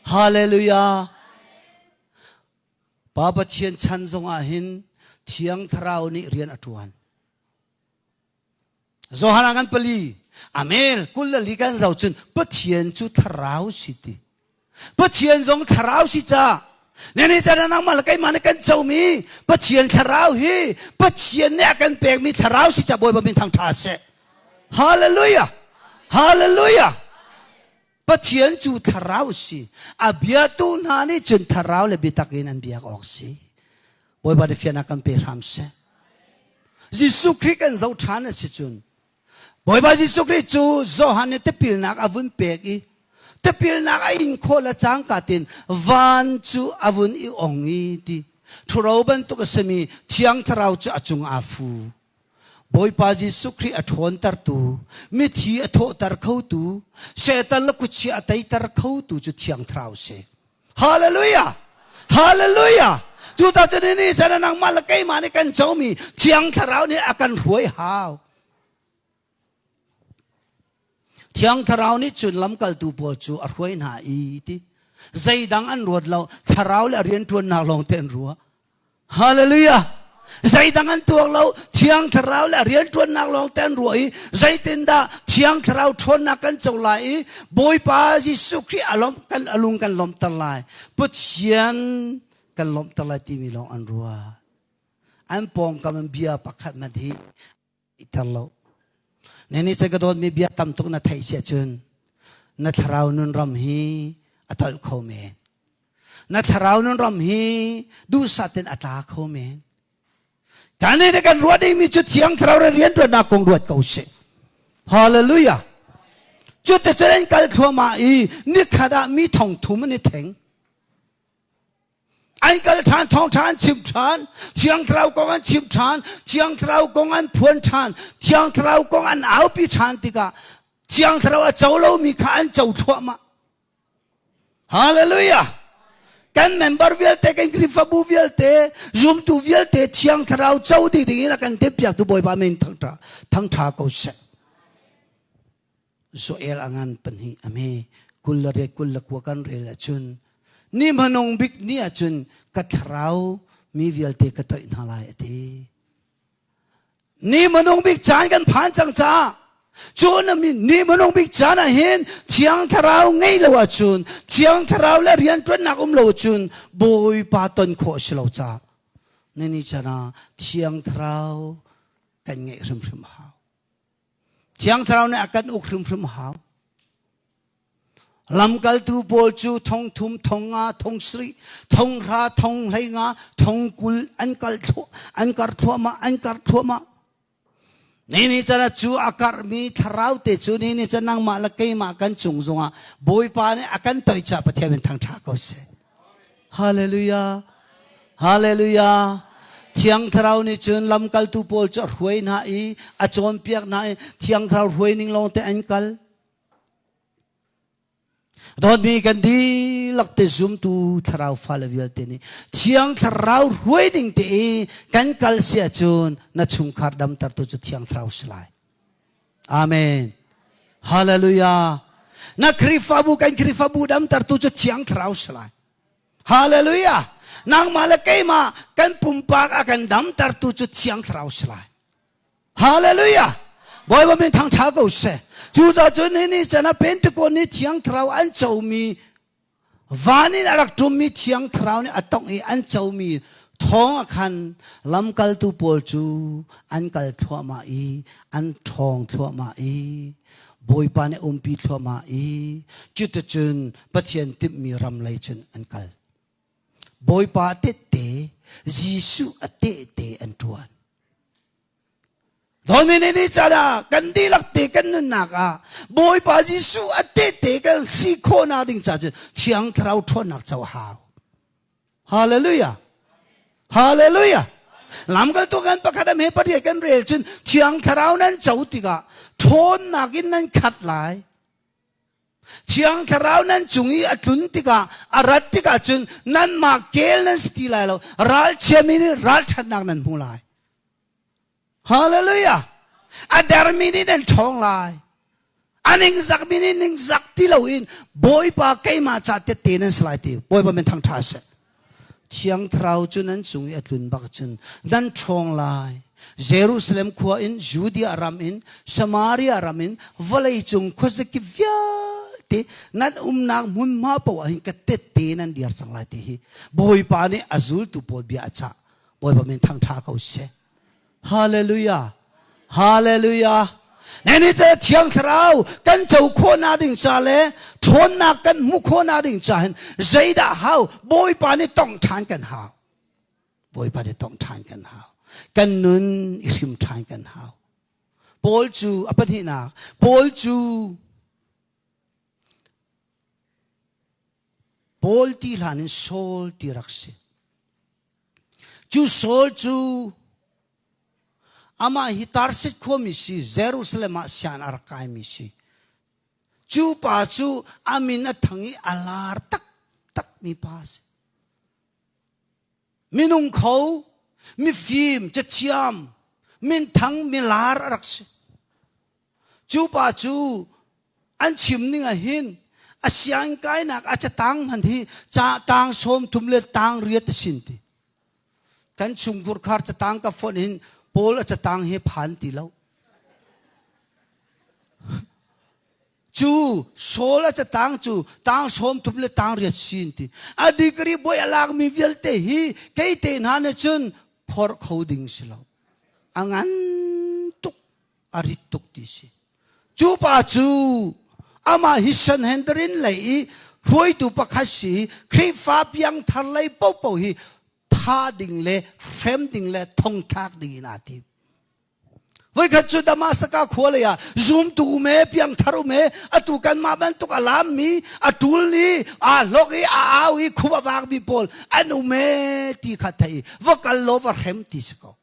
Hallelujah. Pa Pathian chan zongah hin Thiang Thlarau nih rian a ṭuan. Johan ah kan pali amel 24 kan zoh cun Pathian cu thlarau si ti. Pathian zong thlarau si ca. Nene cana nangmah le keimah nih kan comi Pathian thlarau hi Pathian nih a kan pekmi thlarau si ca Bawipa min thangṭha seh. Hallelujah! Hallelujah! Pathian cu thlarau si. A biatu hna nih cun thlarau le biatak in an biak awk si. Bawipa nih fiannak kan pe hram seh. Jesuh Khrih kan zoh ṭhan a si cun Bawipa Jesuh Khrih cu Johan nih tipilnak a vun pek i tipilnak a in khawh le cangka tin van cu a vun i ong i ti ṭhuro bantuk a simi Thiang Thlarau cu a cung aa fu. Bawipa Jesuh Khrih a ṭhawntertu, mithi a thawhter khotu, Satan le kutchia a teiter khotu cu Thiang Thlarau si. Hallelujah! Hallelujah! Cuta cun ni chan nangmah le keimah nih kan comi Thiang Thlarau nih a kan hruai hau. Thiang Thlarau nih cun lamkaltu pawl cu a hruai hna i ti. Zeidang an ruat lo, Thlarau le rianṭuannak lawng te an ruah. Hallelujah! Zeidang an tuak lo, Thiang Thlarau le rianṭuannak lawng te an ruah i zeitindah Thiang Thlarau ṭhawnnak kan co lai i Bawipa Jesuh Khrih a lawmh kan a lung kan lawmhter lai, Pathian kan lawmhter lai timi lawng an ruah. An pawngkam an bia pakhat hmanh hi ter lo. Neni cu ka dawtmi bia tam tuk na theih si ahcun na thlarau nun ram hi a tolh kho men. Na thlarau nun ram hi duhsah ten a tla kho men. Kan nih kan ruah dingmi cu thiang thlarau le rianṭuannak kong ruat ko sih. Hallelujah. Cu te cun an kal thluahmah i nikhat ah mi thong thum an i theng. An kal ṭhan, thawngṭha an chim ṭhan, Thiang Thlarau kong an chim ṭhan, Thiang Thlarau kong an phuan ṭhan, Thiang Thlarau kong an aupi ṭhan tikah Thiang Thlarau a co lomi kha an co thluahmah. Hallelujah! Kan member vialte, kan Khrihfabu vialte, zumtu vialte Thiang Thlarau co ding ding in a kan timhpiaktu Bawipa min thangṭha, thangṭha ko seh. Joel a ngan pahnih a me 28 29 kan rel ahcun ni hmanung bik ni ahcun ka thlarau mi vialte ka toih hna lai a ti. Ni hmanung bik caan kan phan cang caah cu ni hmanung bik caan ah hin Thiang Thlarau ngei lo ahcun Thiang Thlarau le rianṭuannak um lo ahcun Bawipa ton khawh a si lo caah nini chan ah Thiang Thlarau kan ngeih hrimhrim a hau. Thiang Thlarau nih a kan uk hrimhrim hau. Lamkaltu pawl cu thong thum, thong nga, thong sarih, thong hra, thong hlei nga, thong kul an kal an kar thluahmah, an kar thluahmah. Ni ni chan cu a karhmi thlarau te cu ni ni chan nangmah le keimah kan cung zongah Bawipa nih a kan toih caah Pathian min thangṭha ko seh. Hallelujah. Hallelujah. Thiang Thlarau nih cun lamkaltu pawl cu a hruai hna i a cawnpiak hna i Thiang Thlarau hruai ning lawng te an kal. Dawtmi kan dihlak te zumtu thlarau fale vialte nih Thiang Thlarau hruai ding te i kan kal si ahcun na chungkhar damtertu cu Thiang Thlarau si lai. Amen. Hallelujah. Na Khrihfabu kan Khrihfabu damtertu cu Thiang Thlarau si lai. Hallelujah. Nangmah le keimah kan pumpak a kan damtertu cu Thiang Thlarau si lai. Hallelujah. Bawipa min thangṭha ko seh. Cucaah cun hi ni chan ah Pentecost ni Thiang Thlarau an comi Van in a rak ṭummi Thiang Thlarau nih a tongh i an comi thawng ah khan lamkaltu pawl cu an kal thluahmah i an ṭhawng thluahmah i Bawipa nih a umpi thluahmah i cuticun Pathian timhmi ram lei cun an kal. Bawipa tette Jesuh a tehte an ṭuan. Dawmi nih ni caan ah kan dihlak te kan nunnak ah Bawipa Jesuh a tehte kan si khawhnak ding ca cun Thiang Thlarau ṭhawnnak co a hau. Hallelujah. Hallelujah. Lamkaltu kan pakhat am he pariat kan rel cun Thiang Thlarau nan co tikah ṭhawnnak in nan khat lai. Thiang Thlarau nan cung i a tlun tikah a rat tikah cun nanmah kel nan si ti lai lo ralchiami nih ralṭhatnak nan hmu lai. Hallelujah! A dermi nih nan ṭhawng lai. A ningzakmi nih ningzak ti loin Bawipa keimah ca tette nan si lai ti Bawipa min thangṭha seh. Thiang Thlarau cu nan cung i a tlun bak cun nan ṭhawng lai. Jerusalem khua in Judea ram in Samaria ram in vawlei cung khuazakip vialte nan umnak hmunhma paoh ah hin ka tette nan dir cang lai ti hi Bawipa nih a zultu pawl bia a cah. Bawipa min thangṭha ko seh. Hallelujah. Hallelujah. Nani cu Thiang Thlarau kan co khawhnak ding ca le ṭhawnnak kan hmuh khawhnak ding ca hin zeidah hau Bawipa nih tongh ṭhan kan hau. Bawipa nih tongh ṭhan kan hau. Kan nun i hrim ṭhan kan hau. Paul cu a pahnihnak Paul cu Paul ti hlan in Saul ti rak si. Cu Saul cu amah hi Tarsis khuami si Jerusalem ah sian a rak kaimi si. Cu pa cu a min a thang i a lar taktakmi pa a si. Minung kho, mifim, cathiam, minthang, milar a rak si. Cu pa cu an chim ning ah hin a sianginn kainak a catang hmanh hi ca tang 30 le tang riat a sin ti. Kan chungkhur khar catang ka fonh hin Paul a catang he phan ti lo. Cu Saul a catang cu tang 30 le tang riat sin ti. A degree boi a lakmi vialte hi kei te hna nih cun phorh kho ding si lo. A ngan tuk a rit tuk ti si. Cu pa cu amah hi Sanhedrin lei i hruaitu pakhat si Khrihfa piangthar lei paohpaoh hi tha ding le hrem ding le thongthlak ding in aa tim. Voikhat cu Damasaka khua lei ah zumtu um e piangthar um e atu kanmah bantuk a lammi a ṭul i aa hlok i a au i khup a vakmi pawl an um e ti kha thei va kal law va hrem ti si ko.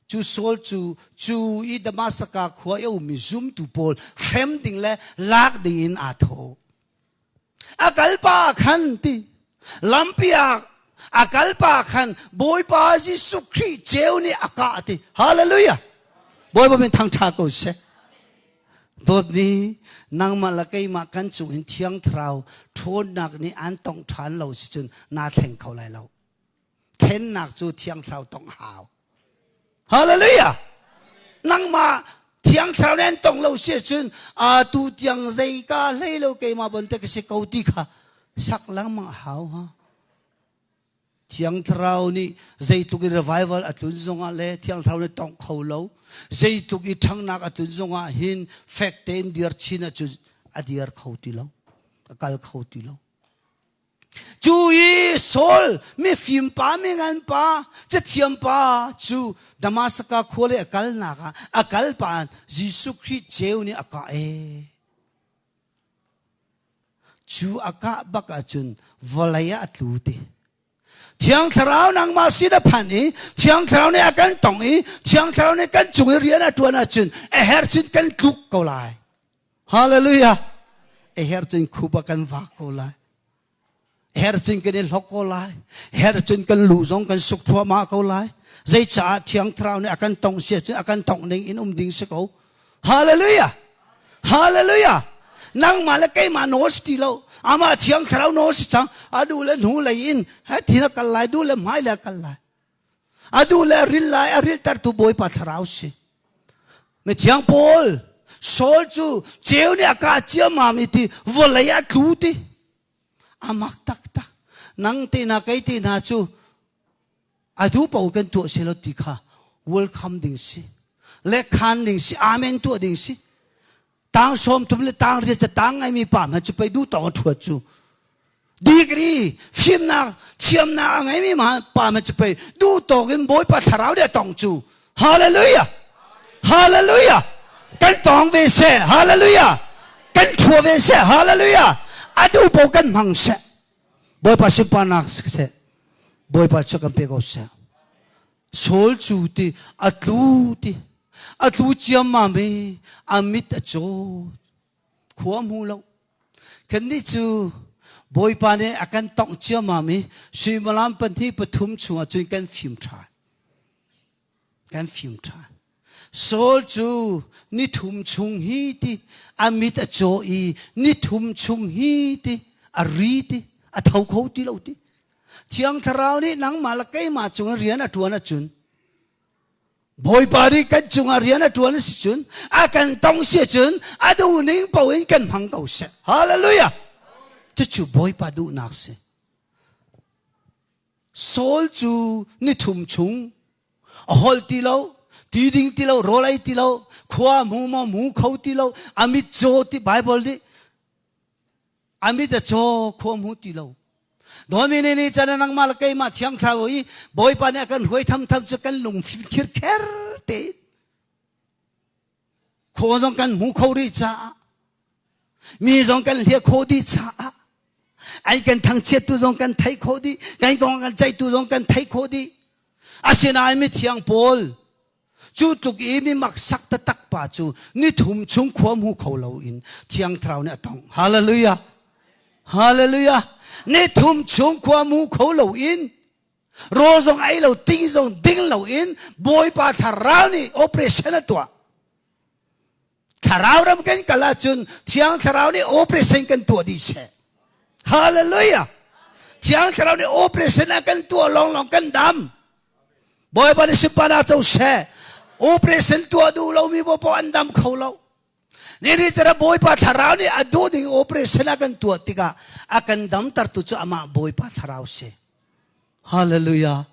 Cu Saul cu cu i Damasaka khua i a ummi zumtu pawl hrem ding le lak ding in aa thawh. A kalpa khan ti lampi ah a kalpa khan Bawipa Jesuh Khrih ceu nih a kah ti. Hallelujah! Bawipa min thangṭha ko seh. Dawtni nangmah le keimah kan cung in Thiang Thlarau ṭhawnnak nih an tongh ṭhan lo si cun naa thleng kho lai lo. Thlennak cu Thiang Thlarau tongh hau. Hallelujah! Nangmah Thiang Thlarau nih an tong lo si ahcun a tu tiang zei ka hlei lo keimah bantuk ka si ko ti kha sak lengmang a hau ha. Thiang Thlarau nih zeitluk i revival a tlun zongah le Thiang Thlarau nih tongh kho lo zeitluk i ṭhangnak a tlun zongah hin fek tein dir chin ahcun a dir kho ti lo a kal kho ti lo. Cu i Saul mifim pa mingan pa cathiam pa cu Damasaka khua le a kalnak ah a kal pa Jesuh Khrih ceu nih a kah ee. Cu a kah bak ahcun vawlei ah a tlu ti. Thiang Thlarau nangmah sin a phan i Thiang Thlarau nih a kan tong i Thiang Thlarau nih kan cung i rian a ṭuan ahcun a herh cun kan tluk ko lai. Hallelujah! A herh cun khup ah kan vak ko lai. Her cun kan i hlok ko lai. Her cun kan lu zong kan suk thluahmah ko lai. Zeicaah Thiang Thlarau nih a kan tongh sia cun a kan tongh ning in um ding si ko. Hallelujah! Hallelujah! Nangmah le keimah nawl si ti lo. Amah Thiang Thlarau nawl si cang. A duh le hnu lei in he thin a kal lai, duh le hmai le a kal lai. A duh le a ril lai, a riltertu Bawipa Thlarau si. Mithiang Paul, Saul cu ceu nih a kah ciammam i ti vawlei ah tlu ti. A mak taktak. Nang te hna kei te hna cu a duh paoh kan tuah si lo ti kha welcome ding si. Le khan ding si, amen tuah ding si. Tang 30 le tang riat ca tang ngaimi pa hmanh cu pei duh tawng a ṭhuat cu. Degree fimnak thiamnak a ngeimi ma pa ma cu pei duh tawk in Bawipa thlarau nih a tong cu. Hallelujah! Hallelujah! Kan tong ve seh. Hallelujah! Kan thua ve seh. Hallelujah! A duh paoh kan hmang seh. Bawipa sunparnak seh. Bawipa cu kan pe ko seh. Saul cu ti a tlu ti a tlu ciammam i a mit a caw khua hmu lo kannih cu Bawipa nih a kan tongh ciammam i suimilam pahnih pathum chungah cun kan fim ṭhan kan fim ṭhan Saul cu nithum chung hi ti a mit a caw i nithum chung hi ti a ri ti a tho kho ti lo ti Thiang Thlarau nih nangmah le keimah cungah rian a ṭuan ahcun Bawipa nih kan cungah rian a ṭuan a si cun a kan tong si ahcun a duhning paoh in kan hmang ko seh. Hallelujah! Cucu Bawipa duhnak si. Saul cu nithum chung a holh ti lo, ti ding ti lo, rawl ei ti lo, khua hmu maw hmu kho ti lo, a mit caw ti Bible nih A mit a caw khua hmu ti lo. Dawmi nih ni can nangmah le keimah thiang thlarau i Bawipa nih a kan hruai thamtham cu kan lung khir kher tein khua zong kan hmu kho rih caah mi zong kan hliah khawh dih caah ai kan thangchiattu zong kan theih khawh dih kan kong kan ceihtu zong kan theih khawh dih asinain mithiang pawl Cu tluk i mi maksak taktak pa cu nithum chung khua hmu kho loin Thiang Thlarau nih a tongh. Hallelujah! Hallelujah! Nithum chung khua hmu kho loin rawl zong ei lo, ting zong ding loin Bawipa Thlarau nih operation a tuah. Thlarau ram kan kal ahcun Thiang Thlarau nih operation kan tuah dih seh. Hallelujah! Thiang Thlarau nih operation a kan tuah lawnglawng kan dam. Bawipa nih sunparnak co seh. Operation tuah duh lomi poah an dam kho lo. Ni cara Bawipa Thlarau nih a duh ding operation a kan tuah tikah a kan damtertu cu amah Bawipa Thlarau si. Hallelujah.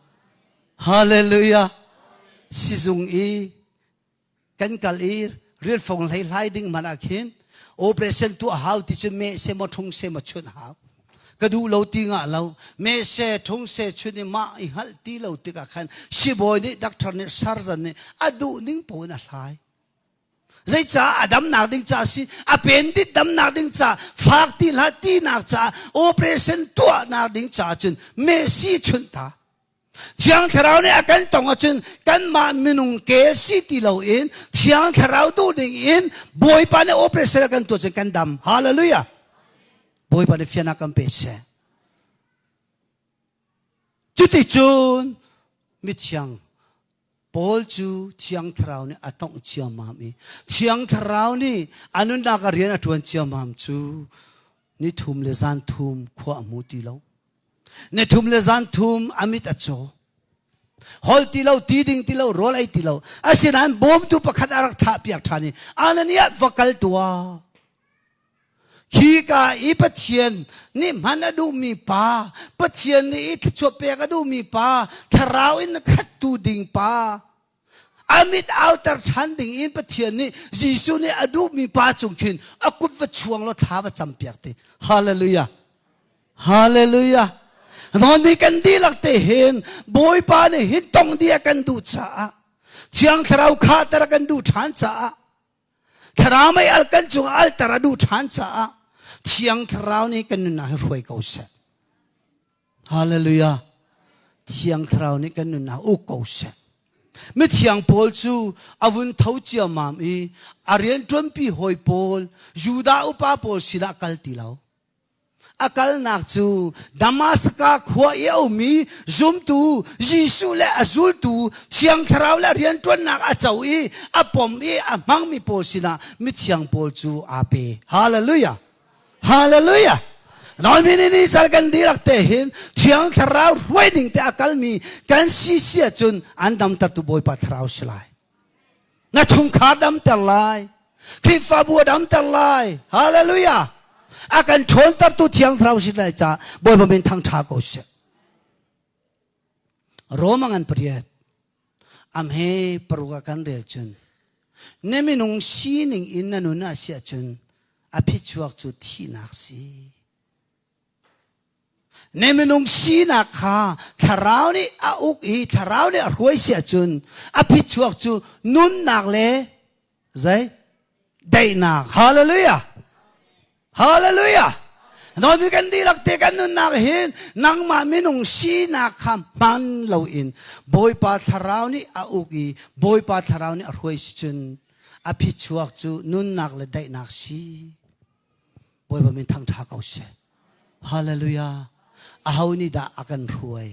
Hallelujah. Sizung i kan kal i rilfong hlei hlai ding hmanh ah khin operation tuah hau ti cu meh se maw ṭhung se maw chunh hau ka duh lo ti ngah lo meh se ṭhung se chun i mah i hngalh ti lo tikah khan sibawi nih doctor nih surgeon nih a duh ning paoh in a hlai zeicah a damnak ding ca si a pen dit damnak ding ca fak ti hlah tinak ca operation tuahnak ding ca cun meh si chunh ta Thiang Thlarau nih a kan tong ahcun kanmah minung kel si ti loin Thiang Thlarau duh ding in Bawipa nih operation a kan tuah cun kan dam. Hallelujah. Bawipa nih fiannak kan pe seh. Cuticun mithiang Paul cu Thiang Thlarau nih a tongh ciammam i Thiang Thlarau nih a nunnak ah rian a ṭuan ciammam cu ni thum le zan thum khua a hmu ti lo. Ni thum le zan thum a mit a caw. Hol ti lo, ti ding ti lo, rawl ei ti lo. Asinain bawmtu pakhat a rak thah piak ṭhan i Ananias va kal tuah. Khi ka i Pathian nih hman a duhmi pa, Pathian nih i thluachuah pek a duhmi pa, thlarau in khattu ding pa, a mit auter ṭhan ding in Pathian nih Jesuh nih a duhmi pa cung khin a kut va chuang law thla va cam piak ti. Hallelujah. Hallelujah. Nawn kan dihlak te hin Bawipa nih hin tong dia kan duh caah Thiang Thlarau khahter a kan duh ṭhan caah Thlarau mei al kan cung alter a duh ṭhan caah Thiang Thlarau nih kan nunnak hi hruai ko seh. Hallelujah. Thiang Thlarau nih kan nunnak uk ko seh. Mithiang Paul cu a vun tho ciammam i a rianṭuanpi hawi pawl Judah upa pawl sinah kal ti lo. A kalnak cu Damaska khua i a ummi zumtu Jesuh le a zultu Thiang Thlarau le rianṭuannak a co i a pom i a hmangmi pawl sinah mithiang Paul cu aa pe. Hallelujah! Hallelujah! Naimi nih ni sal kan dihlak te hin Thiang Thlarau hruai ding te a kalmi kan si si ahcun an damtertu Bawipa Thlarau si lai. Na chungkhar damter lai. Khrihfabu a damter lai. Hallelujah! A kan ṭhawntertu Thiang Thlarau si lai ca Bawipa min thangṭha ko seh. Roma ngan pariat am he paruk ah kan rel cun na minung sining in na nun ah si ahcun a phichuak cu thihnak si. Ne minung sinak kha thlarau nih a uk i thlarau nih a hruai si ahcun a phichuak cu nunnak le zei daihnak. Hallelujah! Hallelujah! Nawi kan dihlak te kan nunnak hin nangmah minung sinak kha hman loin Bawipa thlarau nih a uk i Bawipa thlarau nih a hruai si cun a phichuak cu nunnak le daihnak si. Bawipa min thangṭha ko seh. Hallelujah. Aho nih dah a kan hruai?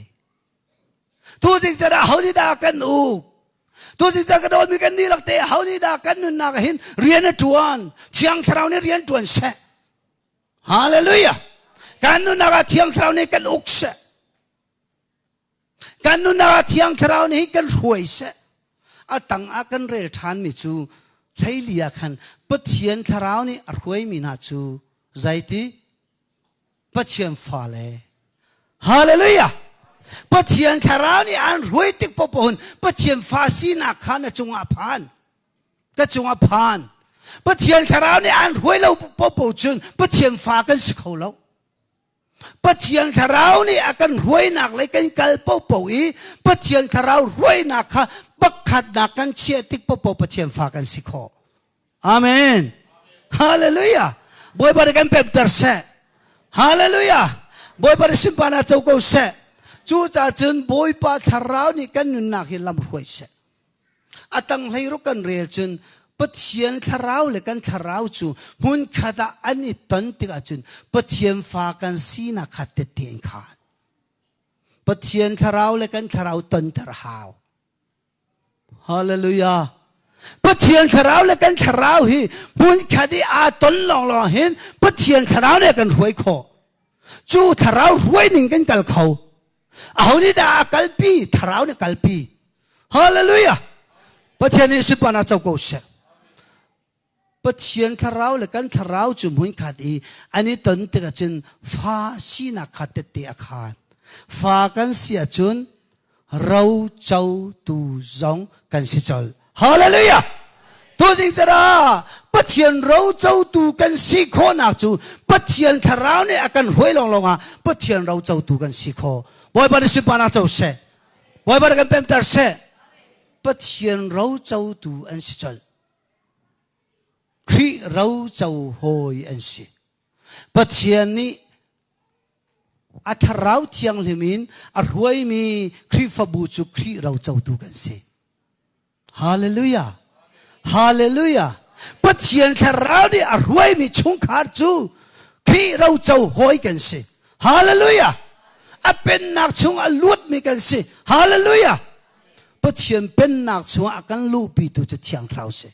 Tu ding can aho nih dah a kan uk? Tu ding can ka dawtmi kan dihlak te aho nih dah kan nunnak ah hin rian a ṭuan? Thiang Thlarau nih rian ṭuan seh. Hallelujah. Kan nunnak ah Thiang Thlarau nih kan uk seh. Kan nunnak ah Thiang Thlarau nih kan hruai seh. A tang ah kan rel ṭhanmi cu hleili ah khan Pathian Thlarau nih a hruaimi hna cu zeiti? Pathian fale. Hallelujah! Pathian Thlarau nih an hruai tik paohpaoh in Pathian fa sinak kha na cungah a phan. Ka cungah phan. Pathian Thlarau nih an hruai lo paohpaoh cun Pathian fa kan si kho lo. Pathian Thlarau nih a kan hruainak lei kan kal paohpaoh i Pathian Thlarau hruainak kha pakhatnak kan chiah tik paohpaoh Pathian fa kan si khawh. Amen. Hallelujah. Bawipa nih kan pemter seh. Hallelujah. Bawipa nih sunparnak co ko seh. Cucaah cun Bawipa Thlarau nih kan nunnak hi lam hruai seh. A tang hleiruk kan rel cun Pathian thlarau le kan thlarau cu hmunkhat ah an i ton tikah cun Pathian fa kan sinak kha tette in khaan. Pathian thlarau le kan thlarau tonter hau. Hallelujah. Pathian thlarau le kan thlarau hi hmunkhat i aa ton lawnglawng hin Pathian thlarau nih a kan hruai khawh. Cu thlarau hruai ning kan kal kho. Aho nih dah a kalpi? Thlarau nih kalpi. Hallelujah! Pathian nih sunparnak co ko seh. Pathian thlarau le kan thlarau cu hmunkhat i an i ton tikah cun fa sinak kha tette a khaan. Fa kan si ahcun ro cotu zong kan si colh. Hallelujah! Tuzing cara Pathian ro cotu kan si khawhnak cu Pathian thlarau nih a kan hruai lawnglawng ah Pathian ro cotu kan si khawh. Bawipa nih sunparnak co seh. Bawipa nih kan pemter seh. Pathian ro cotu an si colh. Khrih ro co hawi an si. Pathian nih A thlarau thianghlim in a hruaimi Khrihfabu cu Khrih rocotu kan si. Hallelujah! Hallelujah! Pathian thlarau nih a hruaimi chungkhar cu Khrih roco hawi kan si. Hallelujah! A pennak chung a luatmi kan si. Hallelujah! Pathian pennak chungah a kan luhpitu cu Thiang Thlarau si.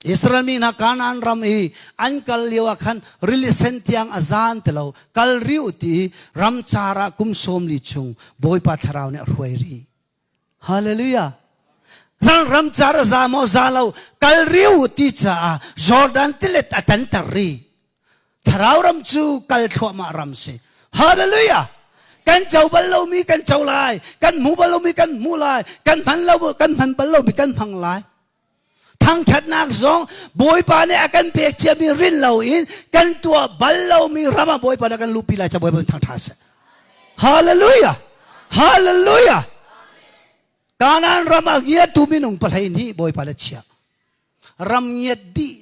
Israel mi hna Kanaan ram i an kal lio ah khan rili sen tiang a zan ti lo kal riu ti ramcar ah kum sawm li chung Bawipa thlarau nih a hruai rih. Hallelujah. Zan ramcar a za maw za lo kal riu ti caah Jordan tilet a tanter rih. Thlarau ram cu kal thluahmah ram si. Hallelujah. Kan co bal lomi kan co lai, kan hmu bal lomi kan hmu lai, kan hman lo kan hman bal lomi kan hmang lai. Thangṭhatnak zong Bawipa nih a kan pek ciami rin loin kan tuah bal lomi ram ah Bawipa nih a kan luhpi lai ca Bawipa thangṭha seh. Hallelujah! Hallelujah! Kanaan ram ah ngiatu minung pahlei nih Bawipa le chiah. Ram ngiat dih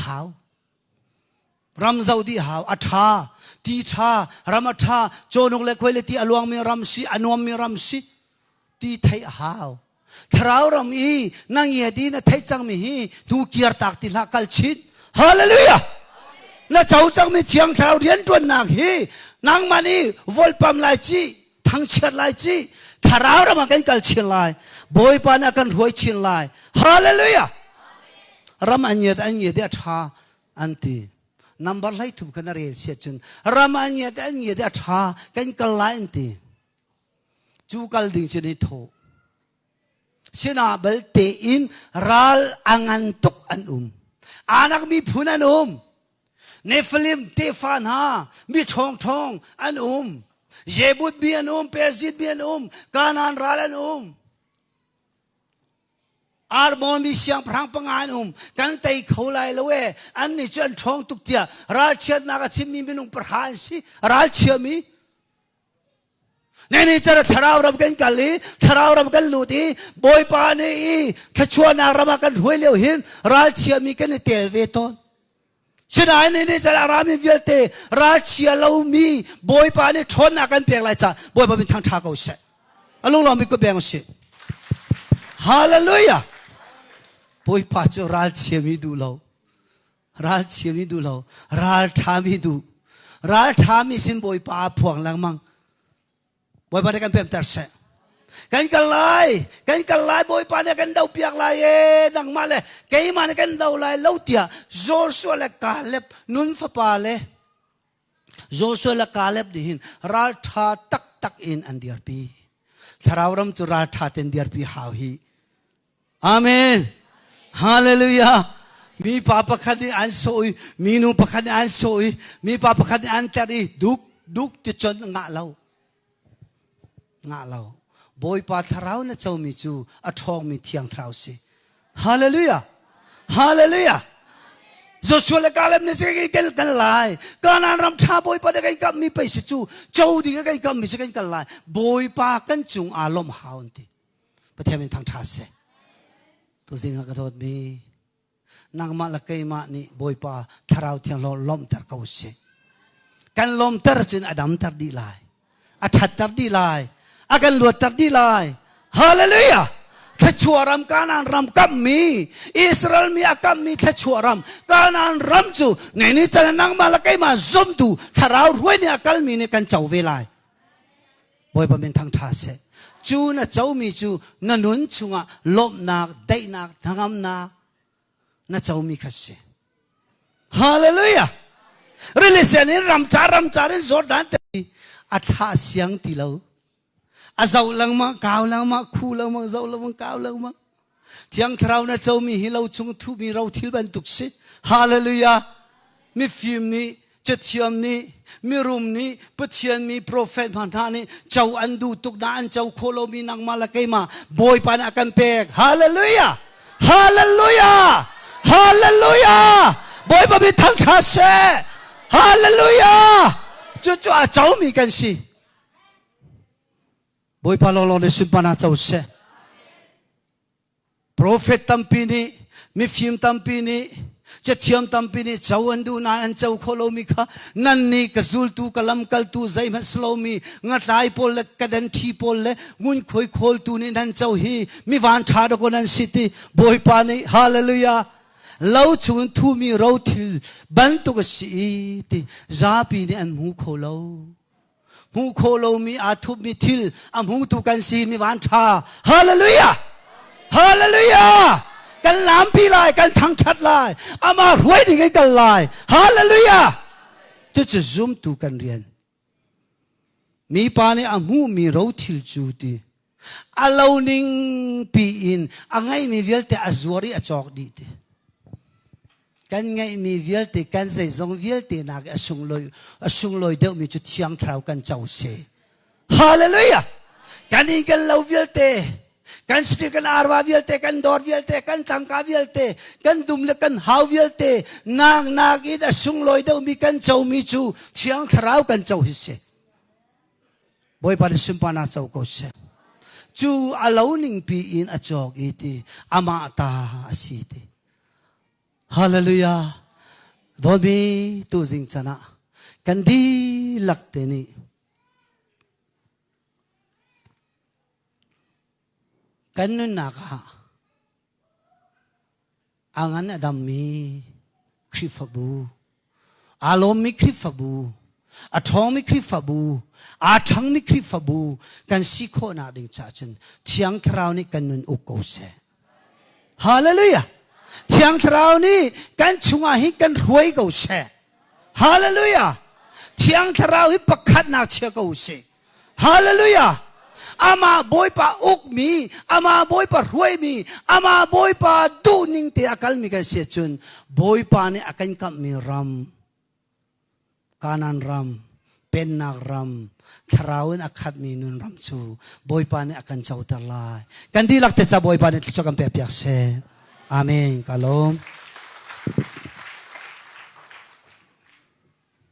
hau. Ram zoh dih hau. A ṭha, ti ṭha, ram a ṭha, cawhnuk le khuai le ti a luangmi ram si, a nuammi ram si. Ti theih a hau. Thlarau ram i na ngiat i na theih cangmi hi hnu kir tak ti hlah kal chin. Hallelujah! Na co cangmi Thiang Thlarau rianṭuannak hi nangmah nih volpam lai ci, thangchiat lai ci, Thlarau ram ah kan kal chin lai. Bawipa nih a kan hruai chin lai. Hallelujah! Ram an ngiat an ngiat i a ṭha an ti. Number hlei thum kha na rel siat cun ram an ngiat an ngiat i a ṭha kan kal lai an ti. Cu kal ding cun i thawh. Sinah balte in ral a ngan tuk an um. Anak miphun an um. Nephilim tefa hna mi ṭhawngṭhawng an um. Jebut mi an um, Perzit mi an um, Kanaan ral an um. Armon mi siangpahrang panga an um. Kan tei kho lai lo e. An nih cu an ṭhawng tuk tiah ralchiatnak a chimmi minung pahra an si. Ralchiami. Neni car thlarau ram kan kal i thlarau ram kan lut i Bawipa nih i thluachuahnak ram ah kan hruai lio hin ralchiami kan i tel ve tawn. Sinain ni car a rami vialte ralchia lomi Bawipa nih ṭhawnnak kan pek lai caah Bawipa min thangṭha ko seh. A lunglawm bik ko beng usih. Hallelujah! Bawipa cu ralchiami duh lo. Ralchiami duh lo. Ralṭhami duh. Ralṭhami sin Bawipa a phuang lengmang. Bawipa nih kan pemter seh. Kan kal lai, kan kal lai, Bawipa nih kan do piak lai e, nangmah le keimah nih kan do lai lo tiah Joshua le Caleb nun fapa le Joshua le Caleb nih hin ralṭha taktak in an dirpi. Thlarau ram cu ralṭha ten dirpi hau hi. Amen. Hallelujah. Mi pa pakhat nih an sawh i minu pakhat nih an sawh i mi pa pakhat nih an tlerh i duk duk ti cun ngah lo. Ngah lo. Bawipa thlarau na comi cu a ṭhawngmi thiang thlarau si. Hallelujah. Hallelujah. Joshua le Caleb nih cun kan kal lai. Kanaan ram ṭha Bawipa nih kan kamhmi pei si cu co ding kan kamhmi si kan kal lai. Bawipa kan cung aa lawmh hau an ti. Pathian min thangṭha seh. Tuzing ah ka dawtmi nangmah le keimah nih Bawipa Thlarau Thiang lawmhter ko sih. Kan lawmter cun a damter dih lai. A ṭhatter dih lai. A kan luatter dih lai. Hallelujah! Thluachuah ram Kanaan ram kammi Israel mi a kammi thluachuah ram Kanaan ram cu nei ni can nangmah le keimah zumtu thlarau hruai nih a kalmi nih kan co ve lai. Bawipa min thangṭha seh. Cu na comi cu na nun chungah lawmhnak, daihnak, hnangamnak na comi kha si. Hallelujah! Rili sen in ramcar ramcar in Jordan te a thlah siang ti lo. A zoh lengmang, kau lengmang, khu lengmang, zoh lengmang, kau lengmang. Thiang Thlarau na comi hi lo chung thumi ro thil bantuk si. Hallelujah! Mifim nih, cathiam nih, mirum nih, Pathian mi profet hna hna nih co an duh tuk na an co khawh lomi nangmah le keimah Bawipa nih a kan pek. Hallelujah! Hallelujah! Hallelujah! Bawipa mi thangṭhat seh! Hallelujah! Cucu a comi kan si. Bawipa lawnglawng nih sunparnak co seh. Profet tampi nih, mifim tampi nih, cathiam tampi nih co an duh nain an co kho lomi kha nan nih ka zultu ka lamkaltu zeihmanh si lomi ngatlai pawl le kaden ṭhi pawl le ngunkhuai khawltu nih nan co hi mi van ṭha dawkaw nan si ti Bawipa nih hallelujah lo chungin thumi rothil bantuk a si i ti zapi nih an hmu kho lo. Hmuh khawh lomi aa thupmi thil a hmutu kan si mi van ṭha. Hallelujah! Hallelujah! Kan lampi lai, kan thangṭhat lai, amah hruai ding in kal lai. Hallelujah! Cucu zumtu kan rian. Mipa nih a hmuhmi rothil cu ti a lo ning pi in a ngeihmi vialte a zuar i a cawk dih ti. Kan ngeihmi vialte kan zeizong vialte nak a sunglawi a sunglawi deuhmi cu thiang thlarau kan co si. Hallelujah! Kan i kan lo vialte kan city kan arva vialte kan dawr vialte kan tangka vialte kan dum le kan hau vialte nak nak in a sunglawi deuhmi kan comi cu thiang thlarau kan co hi si. Bawipa nih sunparnak co ko seh. Cu a lo ningpi in a cawk i ti amah ta a si ti. Hallelujah. Dawtmi tuzing can ah kan dihlak te nih kan nunnak ah A ngan a dammi Khrihfabu, aa lawmmi Khrihfabu, a ṭhawngmi Khrihfabu, aa ṭhangmi Khrihfabu kan si khawhnak ding caah cun Thiang Thlarau nih kan nun uk ko seh. Hallelujah! Thiang Thlarau nih kan chungah hin kan hruai ko seh. Hallelujah! Thiang Thlarau hi pakhatnak chia ko usih. Hallelujah! Amah Bawipa ukmi, amah Bawipa hruaimi, amah Bawipa duhning te a kalmi kan si ahcun Bawipa nih a kan kamhmi ram, Kanaan ram, Pennak ram, thlarau in a khatmi nun ram cu Bawipa nih a kan coter lai. Kan dihlak te ca Bawipa nih thluachuah kan pek piak seh. Amen. Ka lawm.